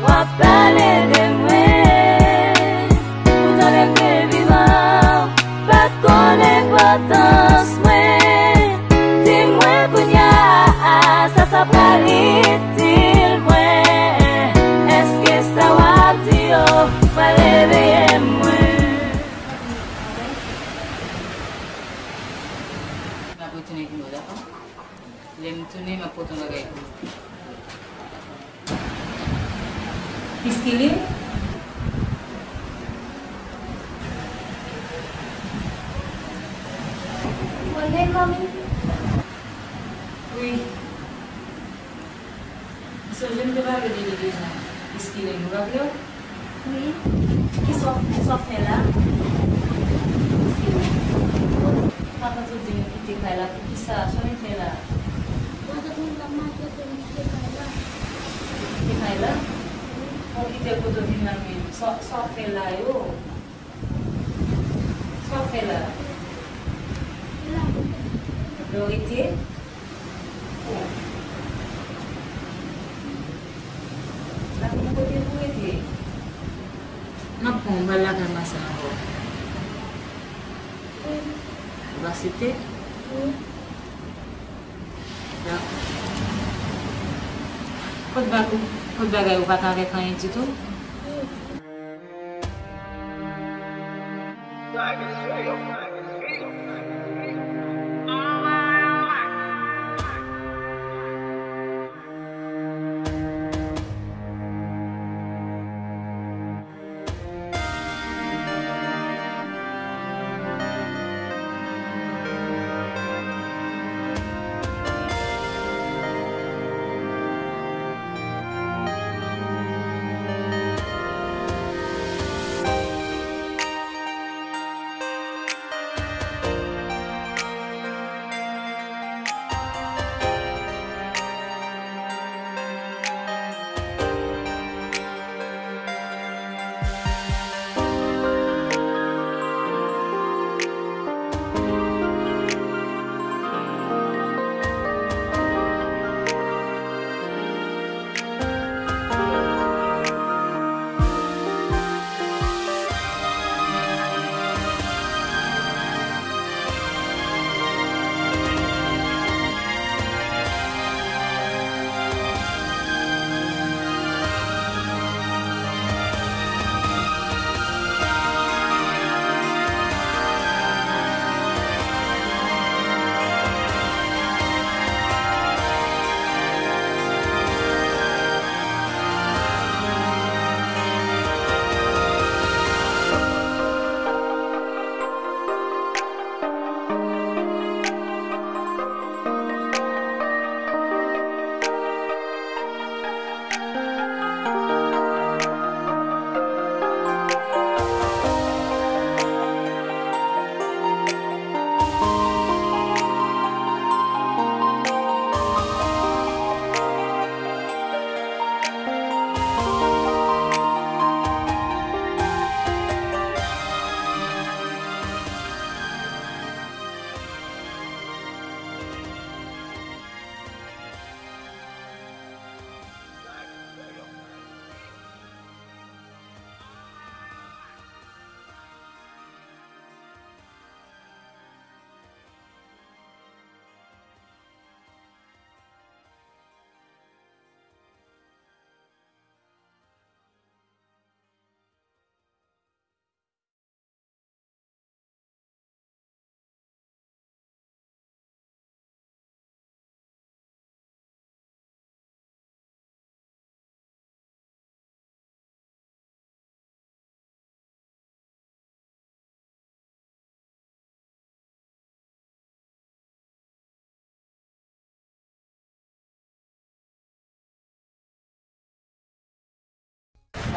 w ap pale de mwen. Poutan lè m te vivan, pa t konn enpòtans mwen. Di mwen kounye a, sa, sa pral itil mwen. Èske sa w ap di yo pral reveye mwen? M ap retounen vin wè, dakò? Lè m tounen, m ap pote yon bagay pou ou. Piskilin? Ou konnen, manmi? Wi. M sonje m te pale de li deja. Piskilin, ou raple w? Wi. Kisa w, kisa w ap fè la? Matant ou di nou kite kay la, poukisa? Sa w vin fè la? Matant mwen t ap maltrete m kite kay la. Kite kay la? Wi. Ou kite l kote w vin la menm. Sa, sa w ap fè la yo? Sa w ap fè la? Lè w rete? Bon. Lakay mwen kote pou rete? M ap pran w, m pral lakay Masèl ankò. Ou aksepte? Dakò. Kot ba-, kot bagay ou pa t avèk anyen ditou?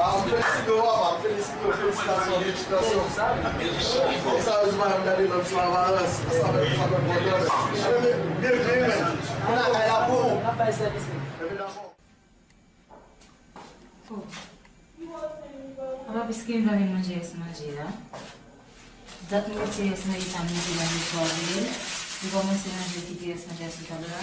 M felisite w, papa, m felisite w, felisitasyon, felisitasyon. Serye, madanm, gade lòt sou aparans, sa fè, sa fè bon travay. Byenvini, men. Ou nan kay la pou ou. N ap bay sèvis li. Epi dakò. Oh. Apa piske m pa vin manje rès manje a? Dat m retire rès manje sa m mete nan miswa vre. M kòmanse manje kite rès manje a sou tab la.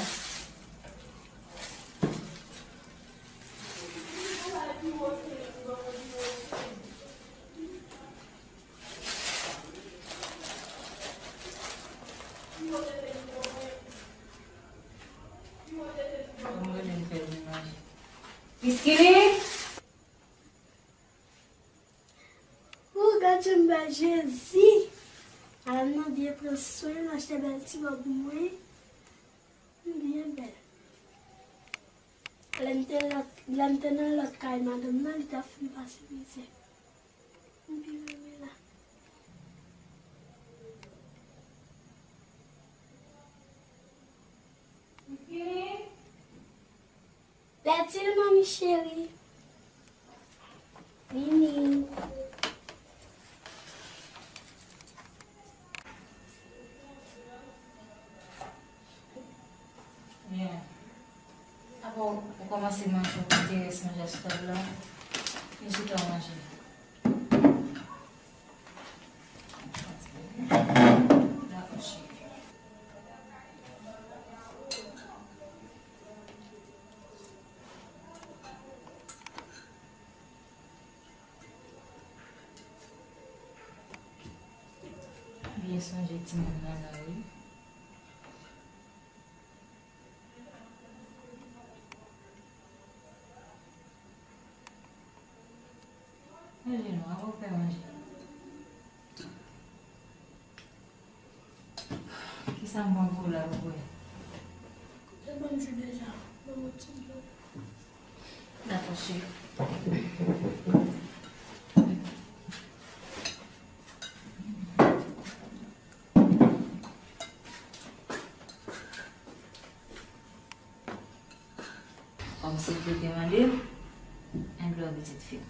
Mwen renmen fè l manje. Miskili! Ou gad jan m bèl, Jezi! Alan nan byen pran swen m, achte bèl ti wòb mwen. M byen bèl. Lè m te lòt, lè m te nan lòt kay madanm nan, li t ap fin pase mizè. M pi renmen la. Lètil, manmi cheri. Vini. Byen. Apre w kòmanse manje, w kite rès manje a sou tab la. Vin chita w manje. Dakò, cheri. Byen sonje timoun nan la, wi. Manje non, avan w fè manje. Kisa m ban pou w la, pou w bwè? Kote ban m ji deja? Ban m yon ti dlo. Dakò, cheri. Kòm se pou te mande, enn dlo pitit fi m.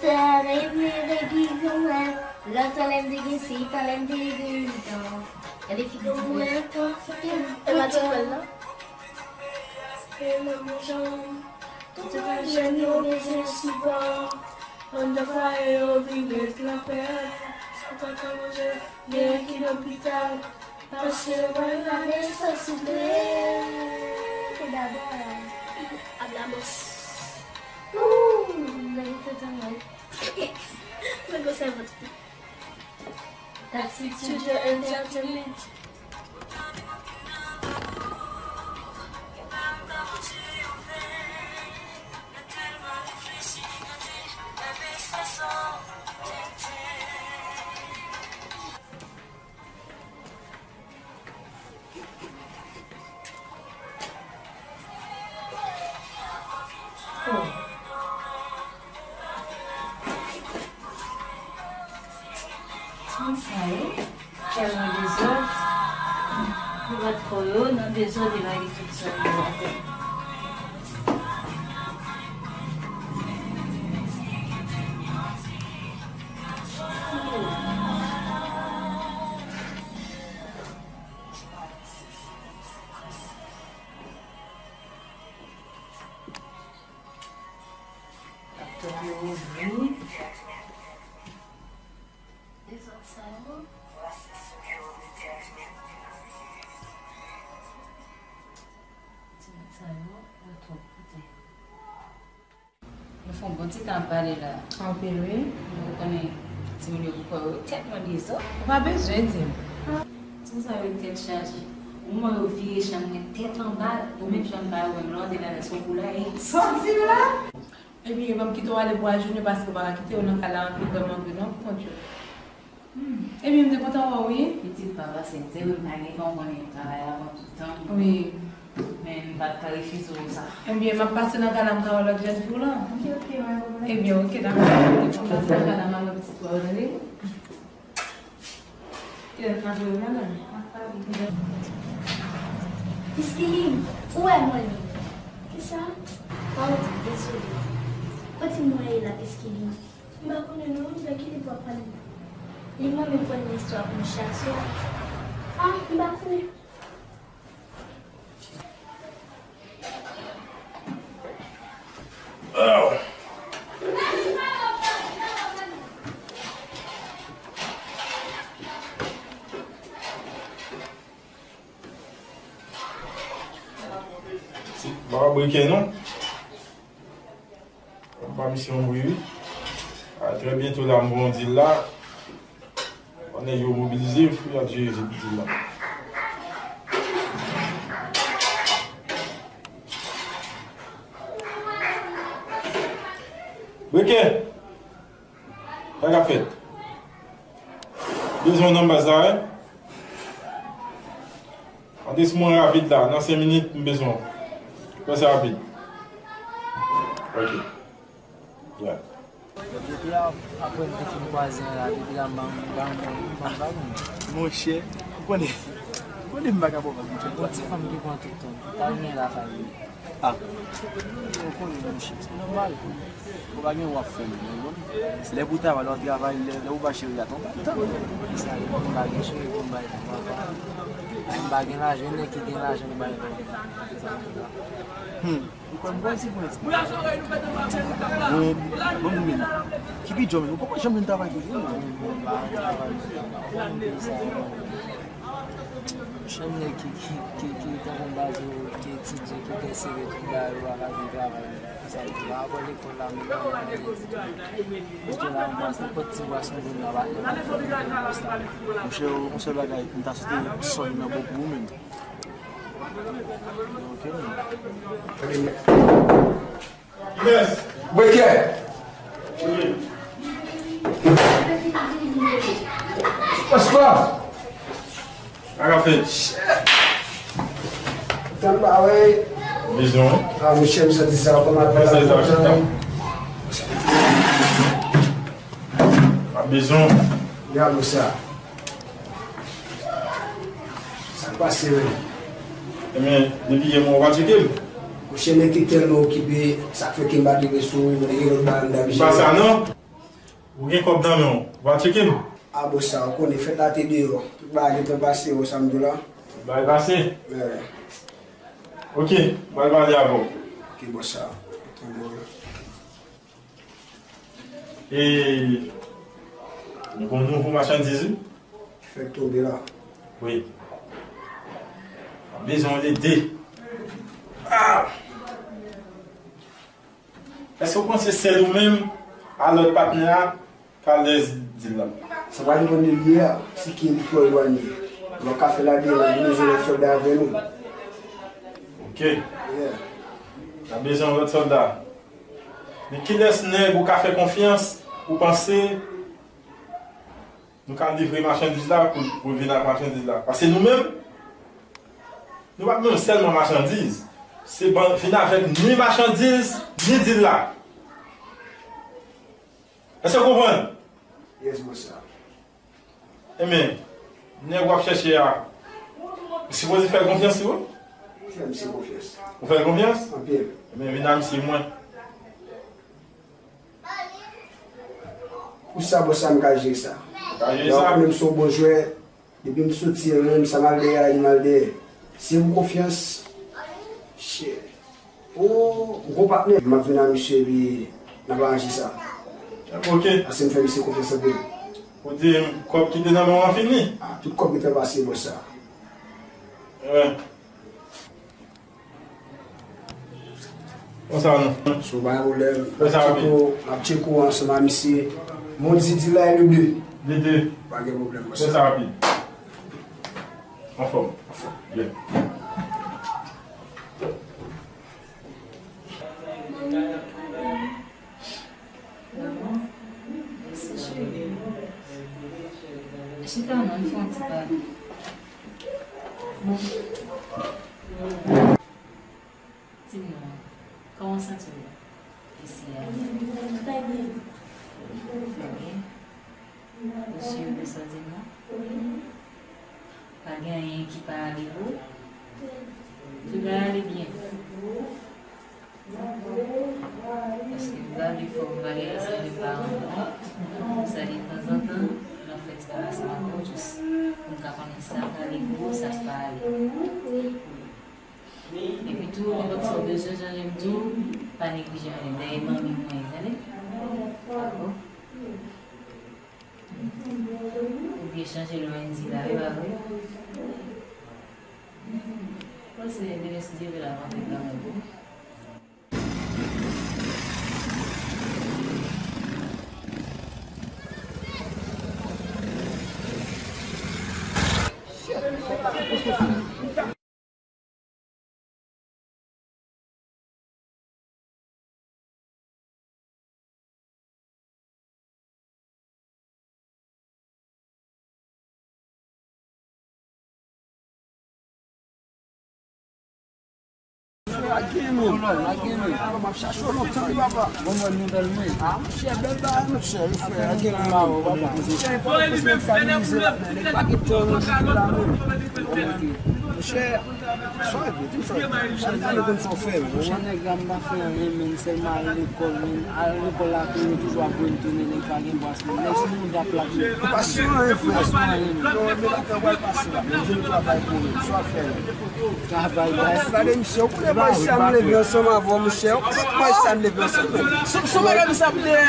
Sa renmen regiyon an. Lontan lè m te gen sèt an, lè m te gen uit an. Gade figi ti pwès. E pa ti pwèl non. E nan mon janm. Tout jèn yo bezwen sipò. Anndan fwaye yo vin ret lapè. Sa pa ka manje, gen ki lopital. Paske mwen pa nesesite. Tout dabò, Ablamos. Ooh, nèg yo fè tan mwen. Nèg yo sèvant. That's it, Studio Entertainment. Moun sa yo, tèlman dezòd. Yo bat kò yo nan dezòd, yo lage tout sa yo atè. Laptòp yo ouvri. Dezòd sa yo. Ti nèg sa yo, yo twòp kote. Nou fè yon bon ti tan ap pale la. Anpil, wi. Nou konnen timoun yo pou kò yo tèlman dezòd. Ou pa bezwen di m. Timoun sa yo tèt chaje. Moman yo vire chanm mwen tèt anba, ou menm jan m pa wè m la, w te la lè son kou la, e. Sa w di la? Ebyen, ban m kite w ale pou al jounen paske w pa ka kite yo nan kay la anpil vrèman vre non, pou kont yo. Hmm. Ebyen, m te kontan wè w, wi. Pitit pa pase m, se vre m pa gen tan, w konnen travay la pran tout tan m. Wi. Men m pa t ka refize w sa. Ebyen, m ap pase nan kay la, m ka wè lòt jèn fi w lan. Ok, ok, pa gen pwoblèm. Ebyen, ok, dakò. M ap pase nan kay la, m al wè pitit pa w, tande? Kiyès k ap jwe la menm? Piskilin, ou wè mwen li. Kisa? Pa w di, dezole. Kote mwen ye la, Piskilin? M pa konnen non, m pa konnen pou w ap pale. Li mwen menm konn istwa pou m chak swa. Ah, m pa konnen. Pitit, pa breke non. Anba misyon wi, wi. A, trè byento la, m voye yon dil la. Nèg yo mobilize, pou y al jere dil la. Breke! Sa k ap fèt? Bezwen w nan baz la, wi. Atis mwen rapid la, nan senk minit, m bezwen w. Fè sa rapid. Ok. Yeah. Depi a, apre m te fin kwaze an la, depi la, m pa, m pa, m pa, m pa, m pa, m pa, monchè, ou konnen, ou konnen m pa ka pran, monchè. Bon, ti fanm ki pran tout tan. Sa l gen la, sa l gen. Ah. Ou konnen, monchè, se nòmal. Ou pa gen w ap fè l, ou konprann? Lè pou travay, lè w ap travay, lè, lè ou pa cheri a, tonbe. Sa, m pa gen cheri pou m bay pou papa. M pa gen lajan, nèg ki gen lajan, m bay pou. Hmm. Ou konn bon ti prens. Bon, bon, bon, men. Ki pi djòl, men. Ou poko janm jwenn travay pou ou, non? Chanm nèg ki, ki, ki, ki tankou m pa di w, ki etidye, ki pèseve tout bagay, ou pa ka jwenn travay. Sa vle di, apre lekòl la, menm jan mwen te di, mete la, mwen panse nenpòt ti bwa sou moun nan, pa, pa, pa, pa, pa. Monchè, yon sèl bagay, m ta swete sòy nan bon pou ou menm. Ok, menm. Breke! Ospa! Sa k ap fèt? Tann ba, wi. Bizon. Ah, monchè, m santi sa kòman ap fè la. Chita. Pa bizon. Gade sa. Sa k pase menm? Ebyen, depi yè mwen ou pa tcheke m. Monchè, nèg ki tèlman okipe, sa k fè ke m pa rive sou ou, mwen te gen lòt bagay m t ap jere. Se pa sa non. Ou gen kòb nan men w, ou pa tcheke m. A bon sa, ou konnen fèt la te deyò. Tout bagay gentan pase, ou wè sa m di w la. Tout bagay pase? Wi. Ok, m pral pale avè w. Ok, bon sa. Tande w. E, nou gon nouvo machandiz, wi. Fèk tonbe la. Wi. Bezwen de de. Ah! Èske w panse sèl ou menm a lòt patnè a ka lèz dil la? Sa pa depann de li a, se ki li twò elwanye. Lè w ka fè la deyò, li bezwen lòt sòlda avè nou. Ok. Yeah. N ap bezwen yon lòt sòlda. Men kilès nèg ou ka fè konfyans, ou panse nou ka livre machandiz la pou, pou vin ak machandiz la? Paske nou menm, nou pa t menm sèlman machandiz. Se ban, vin avèk ni machandiz, ni dil la. Èske w konprann? Yes, boss la. Ebyen, nèg w ap chèche a, m sipoze fè l konfyans tou, wi? Fè misye konfyans. Ou fè l konfyans? Anpil. Ebyen, vin a misye mwen. Pou sa, boss la, m ka jere sa. Ou ka jere sa? Ou konnen m se yon bon jwè. Depi m soti, menm sa m al dèyè a, li m al dèyè. Si m konfyans, shit. O, m gon patnè, m ap vin a misye, epi n ap aranje sa. Ok. Paske m fè misye konfyans anpil. Ou di m kòb ki te nan men w an fini? A, tout kòb ki te pase bò sa. Wi. Konsa non. So, pa gen pwoblèm. M ap tcheke w, m ap tcheke w ansanm a misye. Mondi di la e le de. Le de. Pa gen pwoblèm, konsa. Fè sa rapid. Anfòm. Anfòm. Yeah. Manman, mèsi cheri. Chita non, fè yon ti pale. Di m non, kòman w santi w isi a? Trè byen. Trè byen. Ou si de sa w di m nan? Wi. Pa gen anyen ki pa ale pou ou? Wi. Tout bagay ale byen. Paske m pa vle fè w bagay sa de paran mwen. Sa de tanzantan, m ap fè ti bagay sa ankò, jis pou m ka konnen sa k ale pou ou, sa k pa ale. Wi. Epi tou, nenpòt sa w bezwen, jan jan m di w, pa neglije mande dèyè manmi w mwen, tande? Dakò? Ou byen chanje lè Wendy la, wi, pa vre? Mwen se demen si Dye vle l ap antre kanmenm. Frè, ak gen nou. Kolonèl, ak gen nou. Bon, m ap chache w lontan, wi, papa. Bon, mwen, nouvèl mwen. A, monchè, bèl bagay, monchè, wi, frè, ak gen nou la, wi, papa. Monchè, e pa yon biznis sa nou mize ladan, nèg pa gen tan nan chita la menm. Monchè, sa w di m sa w di. Chak ane konn sa w fè, wi. Monchè, nèg la, m pa fè anyen, men sèlman al lekòl, men al lekòl la, tou yo toujou ap voye m tounen, nèg pa gen bwa. Nèg sou moun dap la tou. Pa sou anyen, frè. Pa sou anyen. Non, men la fè w al pase la. Men di nou travay pou ou. Sa w ap fè la? Travay, travay. Gade misye, ou konnen bòy sa m leve ansanm avè w, monchè. Ou konnen bòy sa m leve ansanm avè w. Sou, sou bagay misye ap leve.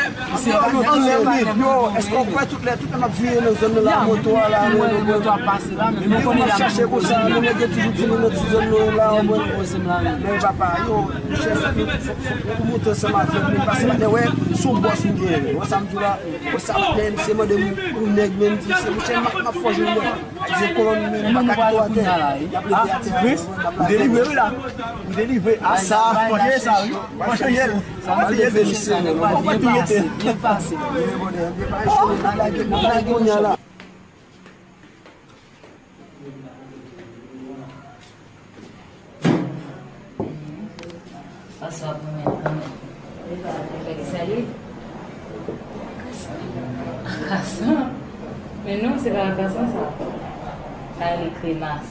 Yo, èske w kwè tout lè, tout lè m ap vire nan zòn nan la, moto a la, moto ap pase la, men m ap chache konsa, nou nèg yo toujou di nou nan ti zòn nou la, men papa, yo, monchè, fòk nou, fòk, fòk ou monte ansanm avè m, nou pase la, lè wè, sou bòs m gen, wè sa m di w la. Konsa, patnè, misye mande m pou nèg, men m di, se monchè, m ap, m ap fò jwenn nèg. Di se kolòn, men m pa ka kite w atè. Y ap leve atè. Chris, ou delivre, wi, la. Ou delivre. A, sa, fò jere sa, wi. Fò jere l. Fò jere l. Fò jere l. Byen pase, byen pase. Kounye a la. Pastè ap renmen l kanmenm. Ou pa di sa ye? Akasan. Akasan? Men non, se pa akasan sa. Sa rele kremas.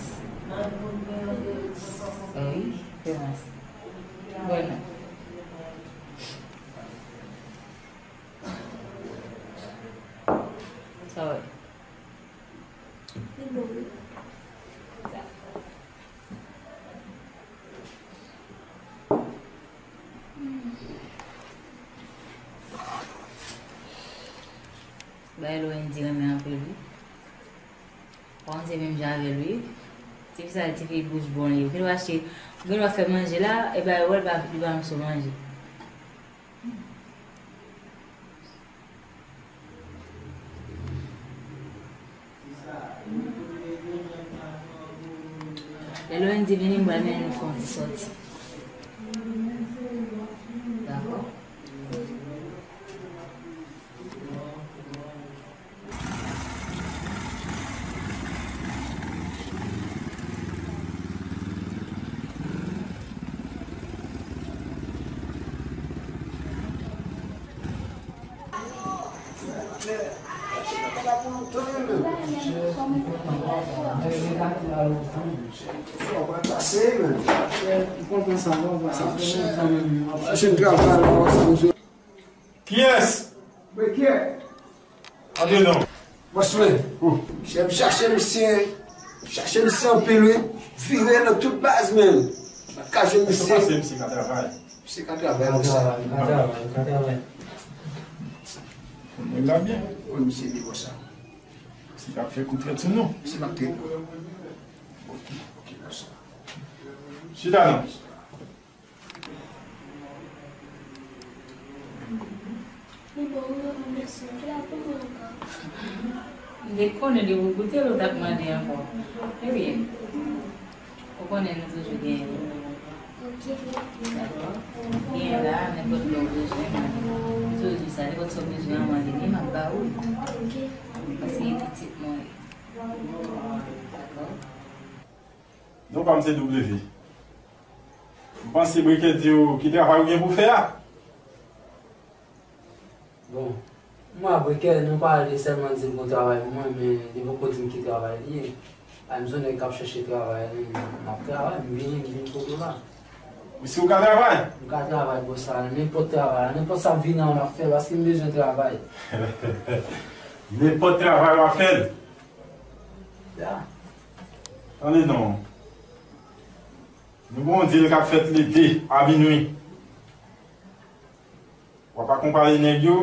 Wi, kremas. Bwè non. Sa w wè? Li bon wi. Bagay Lorendy renmen anpil wi. Bon, se menm jan avè l wi. Tifi sa, tifi bouch bon li. Ou gen dwa achte, ou gen dwa fè manje la, e bagay wè l pa, li pa janm sou manje. Lè Lorendy vini, m pral mennen nou fè yon ti sòti. Dakò? Chen travay la, sa m sou. Kiyès? Mwen kiyès? Antre non. Bòs mwen. Chè m chache misye, chache misye anpil wi. Vire nan tout baz menm. M pa ka jwenn misye. Misye ka travay. Misye ka travay, bòs sa. Ka travay, ka travay. Mwen la byen. Konn misye byen, bòs sa. Misye ka fè kou trèt sou nou. Misye pa trèt. Ok, ok, bòs sa. Chita non. M te konnen depi w goute l, ou t ap mande ankò. Ebyen, ou konnen nou toujou genyen. Dakò? Genyen la, nenpòt lè w bezwen, mande. M toujou di w sa, nenpòt sa w bezwen an, mande m, m ap ba ou. Paske e pitit mwen. Dakò? Non pa m se W. M panse Brikè di w ki travay ou gen pou fè a. Bon, mwen a Brikè, nou pale sèlman di l gon travay pou mwen, men li poko di m ki travay li ye. A, m se yon nèg k ap chèche travay, m ap travay, m vini, m vin kote w la. Ou si w ka travay? M ka travay, bòs sa, nenpòt travay, nenpòt sa k vini an, m ap fè, paske m bezwen travay. Nenpòt travay w ap fè l? Ya. Tande non. Nou gen yon dil k ap fèt le de a minwi. W ap akonpaye nèg yo,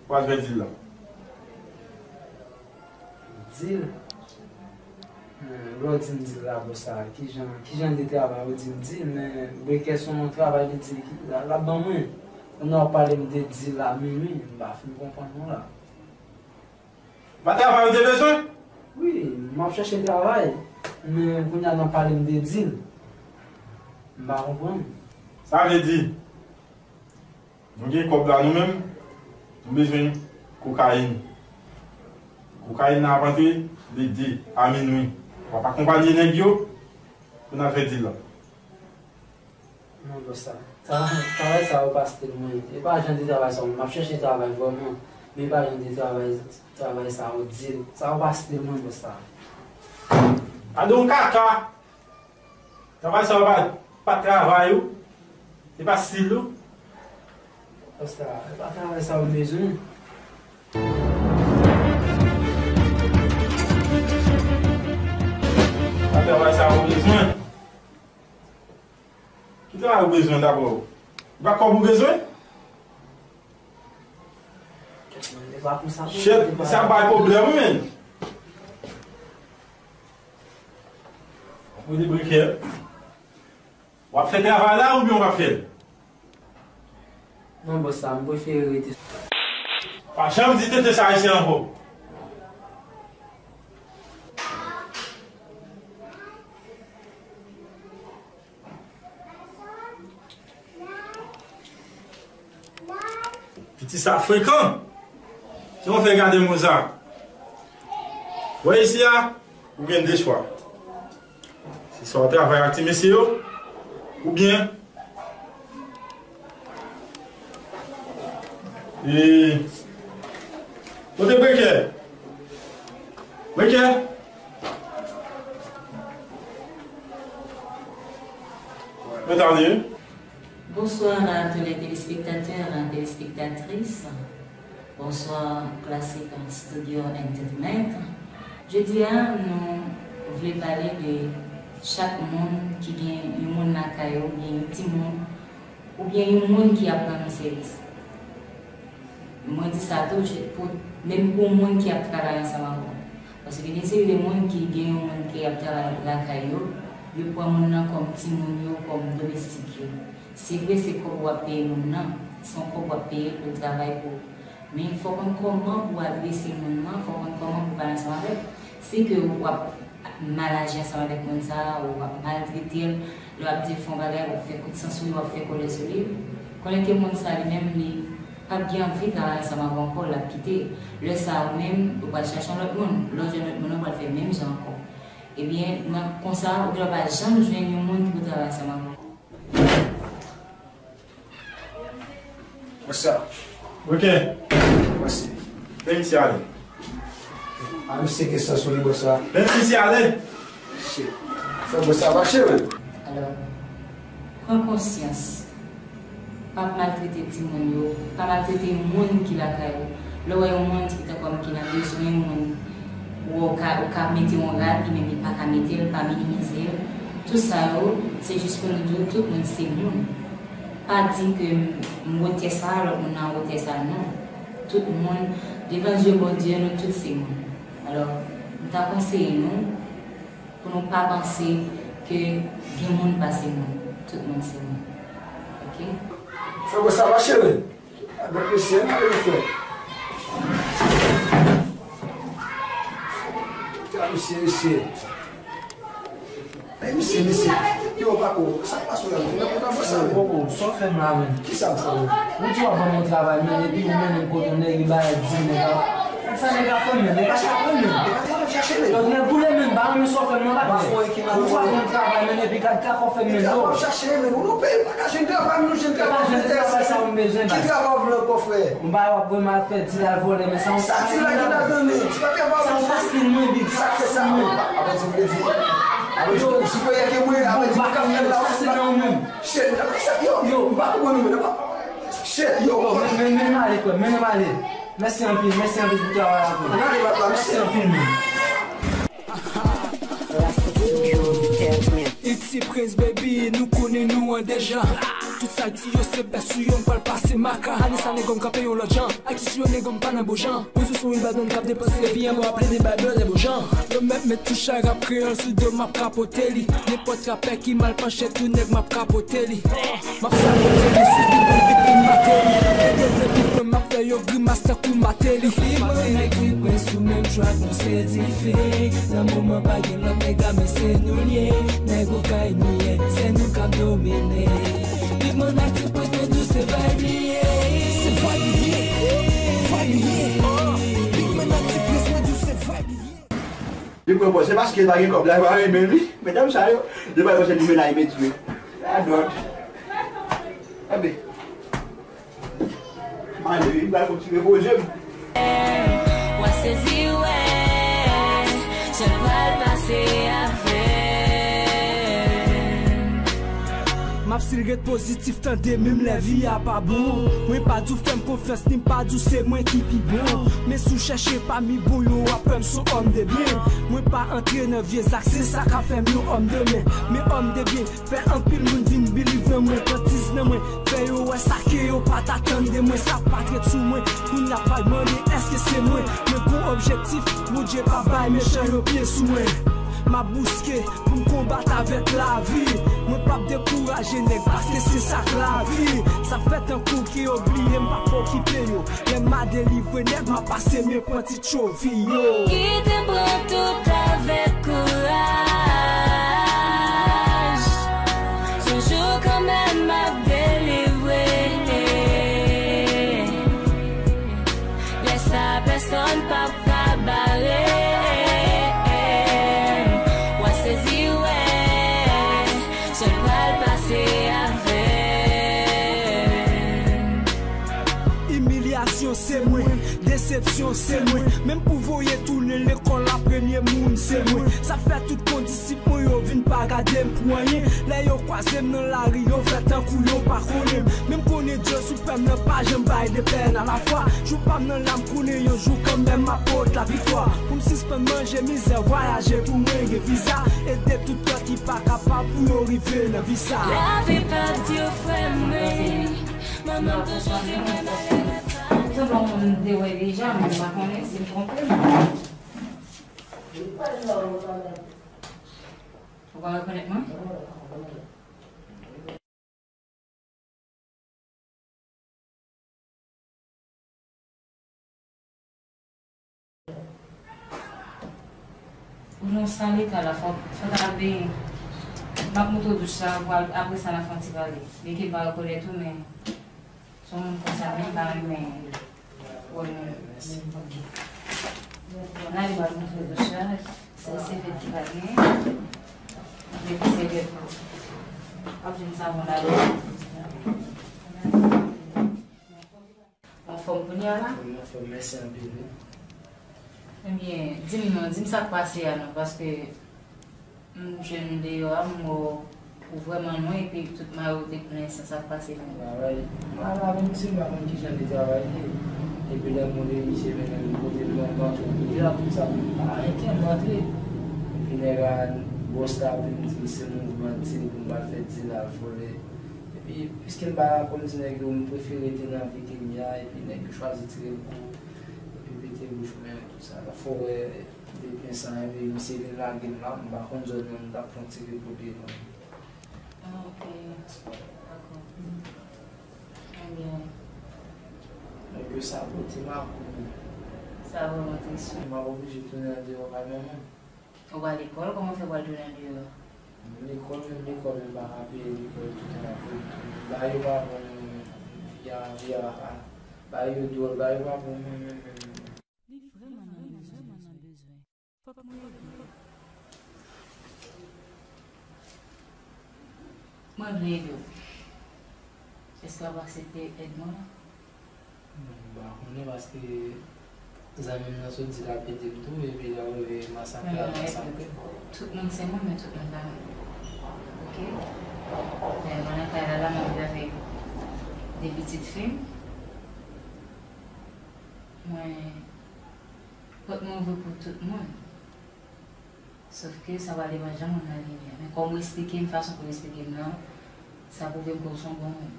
w al fè dil la. Dil? Hmm, lè w di m dil la, bòs sa, kijan, kijan de travay ou di m dil, men Brikè se yon travay li di l ap ban mwen. Kounye a w ap pale m de dil a minwi, m pa fin konprann non la. Pa travay ou te bezwen? Wi, m ap chèche travay, men kounye a n ap pale m de dil. M pa konprann. Sa vle di, nou gen kòb la nou menm, nou bezwen kokayin. Kokayin nan ap antre de de a minwi. W ap akonpaye nèg yo pou n al fè dil la. Non, bòs sa. Travay, travay sa yo pa stil mwen. E pa jan de travay sa yo. M ap chèche travay vrèman. Men e pa jan de travay, travay sa yo di l. Sa yo pa stil mwen, bòs sa. Gade yon kaka. Travay sa yo pa, pa travay ou. E pa stil ou. Bòs sa, e pa travay sa yo m bezwen. Pa travay sa yo m bezwen. Ki travay ou bezwen dabò? Ou pa kòb ou bezwen? Chèf, sa bay pwoblèm wi menm. Ou di Brikè. W ap fè travay la oubyen w p ap fè l? Non, bòs sa, m prefere rete. Pa janm di tenten sa ayisyen ankò. Piti sa frekan. Se yon fè gade moun sa. Wè isi a, ou gen de chwa. Se swa w travay ak ti mesye yo, oubyen E, kote Brikè? Brikè? Mwen tande wi. Bonsoir à tous les téléspectateurs et téléspectatrices. Bonsoir Classic Studio Entertainment. Jodi a, nou vle pale de chak moun ki gen yon moun lakay yo, oubyen yon timoun, oubyen yon moun ki ap rann nou sèvis. Mwen di sa tou, je-, pou, menm pou moun ki ap travay ansanm avè w. Paske gen seri de moun ki gen yon moun ki ap travay lakay yo, yo pran moun nan kòm timoun yo, kòm domestik yo. Se vre, se kòb w ap peye moun nan, se yon kòb w ap peye l pou l travay pou ou. Men fò w konn kòman pou w adrese moun nan, fò w konn kòman pou w pale ansanm avè l. Si ke w ap mal aji ansanm avèk moun sa a, ou w ap maltrete l, lè w ap di l fè yon bagay, w ap fè kout san sou li, w ap fè kòlè sou li, konnen ke moun sa a li menm, li p ap gen anvi travay ansanm avè w ankò, l ap kite. Lè sa a, ou menm, ou pral chache yon lòt moun. Lè w jwenn lòt moun nan, ou pral fè menm jan ankò. Ebyen, nan konsa, ou genlè pa janm jwenn yon moun ki pou travay ansanm avè w. What's up? Ok. Mèsi. Fè misye ale. A, misye gen sans sou li, bòs la. Men misye ale. Shit. Fè bòs la mache, wi. Alò, pran konsyans. Pa maltrete timoun yo, pa maltrete moun ki lakay ou. Lè w wè yon moun ki tankou m ki nan bezwen, yon moun ou wè w ka, ou ka mete yon rad, li menm li pa ka mete l, pa minimize l. Tout sa yo, se jis pou nou di w, tout moun se moun. Pa di ke m wotè sa, lòt moun nan wotè sa, non. Tout moun, devan zye Bondye, nou tout se moun. Alò, m ta konseye nou, pou nou pa panse ke gen moun pase moun. Tout moun se moun. Oke? Fè bòs la mache, wi. Avèk mesye, n ale, mesye. Mesye, mesye. Ey, mesye, mesye. Yo, pako, sa k pase w la? Ou nan kontan bòs la, wi. Poko, sa w fè m la menm? Kisa m fè w? Ou di w ap ban m yon travay, men epi ou mennen m kote yon nèg, li bay di nèg la. Sa nèg la fè m menm, nèg la chape m menm. Nèg la t ap chache menm. Lòt nèg boule menm, ba mwen sòfè m nan batè. Ou fè yon travay menm epi gad kaka w fè m menm. Nèg la ap chache menm. Ou nan peyi m pa ka jwenn travay, nou jwenn travay. E pa jwenn travay sa ou m bezwen. Ki travay ou vle ankò, frè? M pa wè w ap wè m al fè di l al vòlè, men sa yon... Sa ti la ki ta tande. Ti pa travay sa yon fasil mwen, big. Sa k fè sa? Apre di m vle di. Apre di m sipeyè ke mwen, apre di m ka fè la. Sa se nan ou menm. Shit, yo, yo, m pa konprann ou, men, shit, yo. Bon, men, men, mennen m ale, frè, mennen m ale. Mèsi anpil, mèsi anpil pou travay la, frè. Ann ale bat la, mesye. Mèsi anpil, men. It's Prince, baby, nou konnen nou an deja. Tout sa di yo se bèf sou yo, m pral pase maka. Ane sa nèg m kanpe yon lòt jan. Atis yo nèg m pa nan bon jan. Poze sou yon bad man k ap depanse. Epi ankò ap plede bay bèl bon jan. Yo mèt met tou chay rap kreyòl sou do m ap kapote li. Nenpòt rapè ki mal panche tou nèg m ap kapote li. M ap sabote li sou bit pou bit pou m mate li. Ede de bif mwen m ap fè yo grimas tankou Mateli. Big man ak Big Prince sou menm track nou se dife. Nan moman pa gen lòt nèg la men se nou l ye. Nèg ou kay nou ye, se nou k ap domine. Big man ak Big Prince men nou se vibe li ye. Se vibe li ye. Vibe li ye. Big man ak Big Prince men nou se vibe li ye. Li pran pòz, se paske l pa gen kòb la, li pa renmen li. Medam sa yo, li pa pran se li men la, li met tou. A dwat. Anben. M ale wi, m pral fè yon ti repoze m. W a sezi wè, jan l pral pase avè m. M ap still ret pozitif. Tande, menm lè vi a pa bon, mwen pa di w fè m konfyans, ni m pa di w se mwen ki pi bon. Men si w chèche pami bon yo, w ap wè m se yon òm de byen. Mwen pa antre nan vye zak, se sa k ap fè m yon òm de men. Men òm de byen, fè anpil moun vin believe nan mwen, pran tiz nan mwen, fè yo wè sa ke yo pa t atann de mwen, sa pa t ret sou mwen. Kounye a pral mande èske se mwen. Mwen gon objektif, Bondye pa bay mechan yo pye sou mwen. M ap bouske pou m konbat avèk lavi. Mwen p ap dekouraje nèg paske se sa k lavi. Sa fè tankou ke yo bliye m p ap okipe yo. Lè m a delivre nèg m ap pase men pran ti tchovi yo. Kite m pran tout avèk kouraj. Yon jou kanmenm m ap delivre. Lè sa pèsonn p ap ka bare m. W a sezi wè jan l pral pase avè m. Imilyasyon se mwen, desepsyon se mwen. Menm pou voye tounen lekòl la, premye moun se mwen. Sa fè tout kondisip mwen yo vin pa gade m pou anyen. Lè yo kwaze m nan lari, yo fè tankou yo pa konnen m. Men m konnen Dye sou pè m nan pa janm bay de pèn alafwa. Jou pa m nan la, m konnen yon jou kanmenm m ap pot laviktwa. Pou m sispann manje mizè, vwayaje pou mwen gen viza. Ede tout lòt ki pa kapab pou yo rive nan vi sa. Lavi pa di yo frè mwen. Manman m toujou di mwen malere pa. Ou sanble yon moun m te wè deja, men m pa konnen si m twonpe m. Ou pa rekonèt mwen? Ou nan sal eta la, fò, fò ta al benyen. M ap montre w douch sa, pou al, apre sa n a fè yon ti pale. Byenke m pa rekonèt ou, men se yon moun konsa, men m pa renmen wè moun. Ok. N ale m al montre w douch la. Se, se vèt ki pa gen. Depi se vèt pou. W ap jwenn savon ladan. Anfòm kounye a la? Mwen anfòm, mèsi anpil wi. Ebyen, di m non, di m sa k pase a non, paske m jwenn ou deyò a, m wè w vrèman lwen, epi tout mayo w te plen san sa k pase menm. Bagay, m al avè misye, m pa konn kijan de travay li ye. Epi lè m rive, misye mennen m kote m nan, m antre, m di a tout sa, m pa anyen, m antre. Epi nèg la, bòs la vin di m se mouvman dil pou m al fè dil al vòlè. Epi, piske m pa kòmsi nèg yo, m prefere rete nan vi ke m ye a, epi nèg yo chwazi tire m kou, epi pete bouch mwen, tout sa. Fò w wè, depi sa, epi misye vin lage m la, m pa konn zòn nan, m t ap pran tire kou de non. Ah, ok. Dakò. Ebyen. Nèg yo sabote m akout. Sa vrèman tris, wi. M ap oblije tounen andeyò kay manman m. Ou pa lekòl, kòman w fè pral tounen andeyò? Lekòl, menm lekòl, menm pa ka peye lekòl, tout an ap retounen. Bagay yo pa bon, menm, menm, menm. Via, via, bagay yo dwòl, bagay yo pa bon, menm, menm, menm, menm. Li vrèman nan bezwen. Fòk mwen ede l. Mwen vle ede w. Èske w ap aksepte èd mwen? Bon, m pa konnen paske zanmi m nan sot di l ap ede m tou, epi l ap rive masakre al masakre. Tout moun se moun, men tout moun pa moun. Ok? Lè mwen nan kay la, la, mwen viv avèk de pitit fi m. Mwen, pòt mwen ouvri pou tout moun. Sòf ke sa pral deranje moun nan limyè. Men kòm ou esplike m, fason ke w esplike m nan, sa pwouve m ke w se yon bon moun.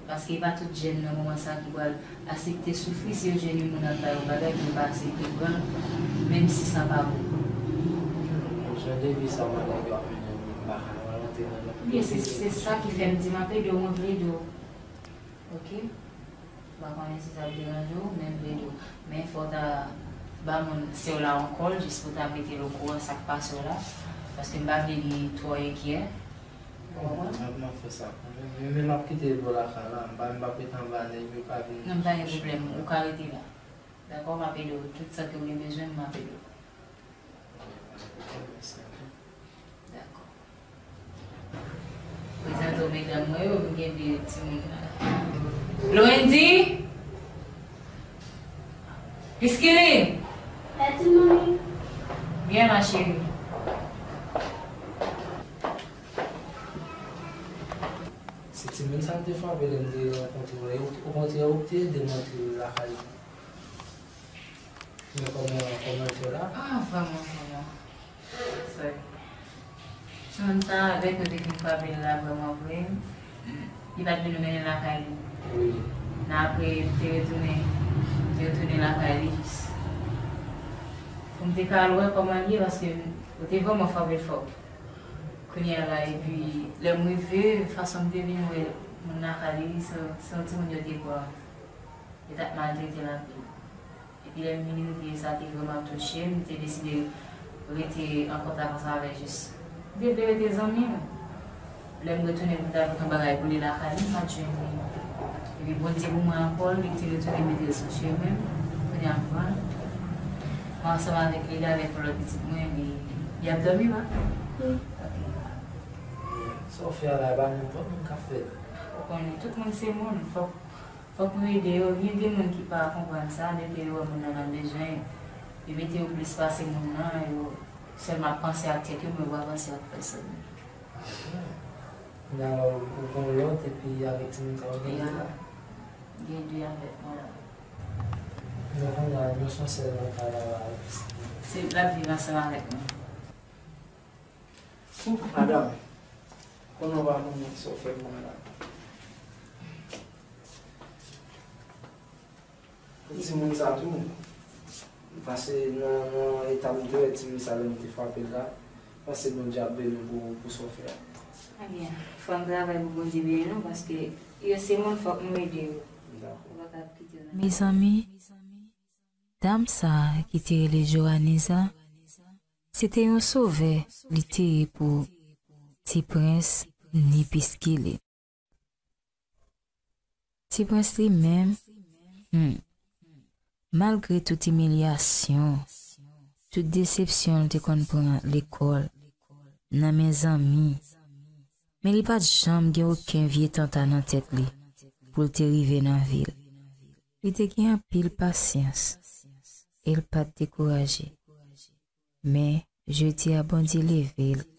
Paske e pa tout jèn nan moman sa ki pral aksepte soufri si yo jwenn yon moun ap ba yo bagay pou yo pa aksepte pran l, menm si sa pa bon. Jan de vi sa manèg yo ap mennen m, m pa ka rantre nan lòt. Ebyen, se, se sa ki fè m di m ap ede w, mwen vle ede w. Ok? M pa konnen si sa ap deranje w, men m vle di w. Men fò w ta ba moun sè w la yon kòl, jis pou w ta mete l okouran sa k pase w la. Paske m pa vle li twò enkyè. Ou konprann? M ap, m ap fè sa. Men, men, men m ap kite l bò lakay la. M pa, m p ap rete anba nèg yo ka vin. Non, m pa gen pwoblèm. Ou ka rete la. Dakò? M ap ede w. Tout sa ke w gen bezwen, m ap ede w. Dakò. Prezante w medam mwen yo, m gen de timoun la. Lowendy! Piskilin! La, ti manmi. Byen la, cheri. Se timoun sa m te frape lè m te rankontre w la. Okontrè, ou te ede m antre lakay ou. Men kòman, kòman l fè la? Ah, vrèman, vrèman. Sè. Timoun sa, lè ke w te fin frape l la, vrèman vre, li pa t vin mennen l lakay li. Wi. Men apre, li te retounen, li te retounen lakay li jis. Pou m te ka al wè kòman l ye, paske ou te vrèman frape l fò. Kounye a la, epi, lè m rive, fason m te vin wè moun lakay li, se, se yon timoun yo te pran. Yo t ap maltrete l anpil. Epi lè m vin rive, sa te vrèman touche m, m te deside rete an kontak ansanm avè l jis. M te vle rete zanmi l. Lè m retounen pou m ta pote yon bagay pou li lakay li, m pa t jwenn li. Epi Bondye pou mwen ankò, li te retounen mete l sou chemen m. Kounye a m pran l. Mwen ansanm avèk li, li avèk yon lòt pitit mwen, li, li ap dòmi la. Wi. Ok. Sa w fè a la, e pa nenpòt moun k ap fè l. Ou konnen, tout moun se moun, fòk Fòk nou ede yo. Gen de moun ki pa konprann sa, lè ke yo wè moun nan nan bezwen, yo mete yo plis pase moun nan, yo sèlman ap panse ak tèt yo, men yo pa panse ak pèsòn. Kounye a la, ou, ou gon lòt, epi avèk timoun sa, ou gen de la? Gen de avèk mwen la. Men kounye a, nou se yon sèl nan kay la, la. Se, l ap viv ansanm avèk mwen. Madanm, konnen w pa konnen sa w fè pou mwen la. Pou timoun sa tou, pase nan, nan eta m te wè timoun sa lè m te frape l la, pase Bondye ap beni w pou, pou sa w fè a. Ebyen, fò n travay pou Bondye beni nou, paske yo se moun, fòk nou ede yo. Dakò. Nou pa ka ap kite yo nan. Mezanmi, dam sa a ki te rele Joaniza, se te yon sovè li te ye pou Ti Prens ni Piskilin. Ti Prens li menm, hmm, malgre tout imilyasyon, tout desepsyon l te konn pran lekòl, nan men zanmi, men li pa t janm gen okenn vye tanta nan tèt li pou l te rive nan vi l. Li te gen anpil pasyans. e l pa t dekouraje. Men, jodi a, Bondye leve l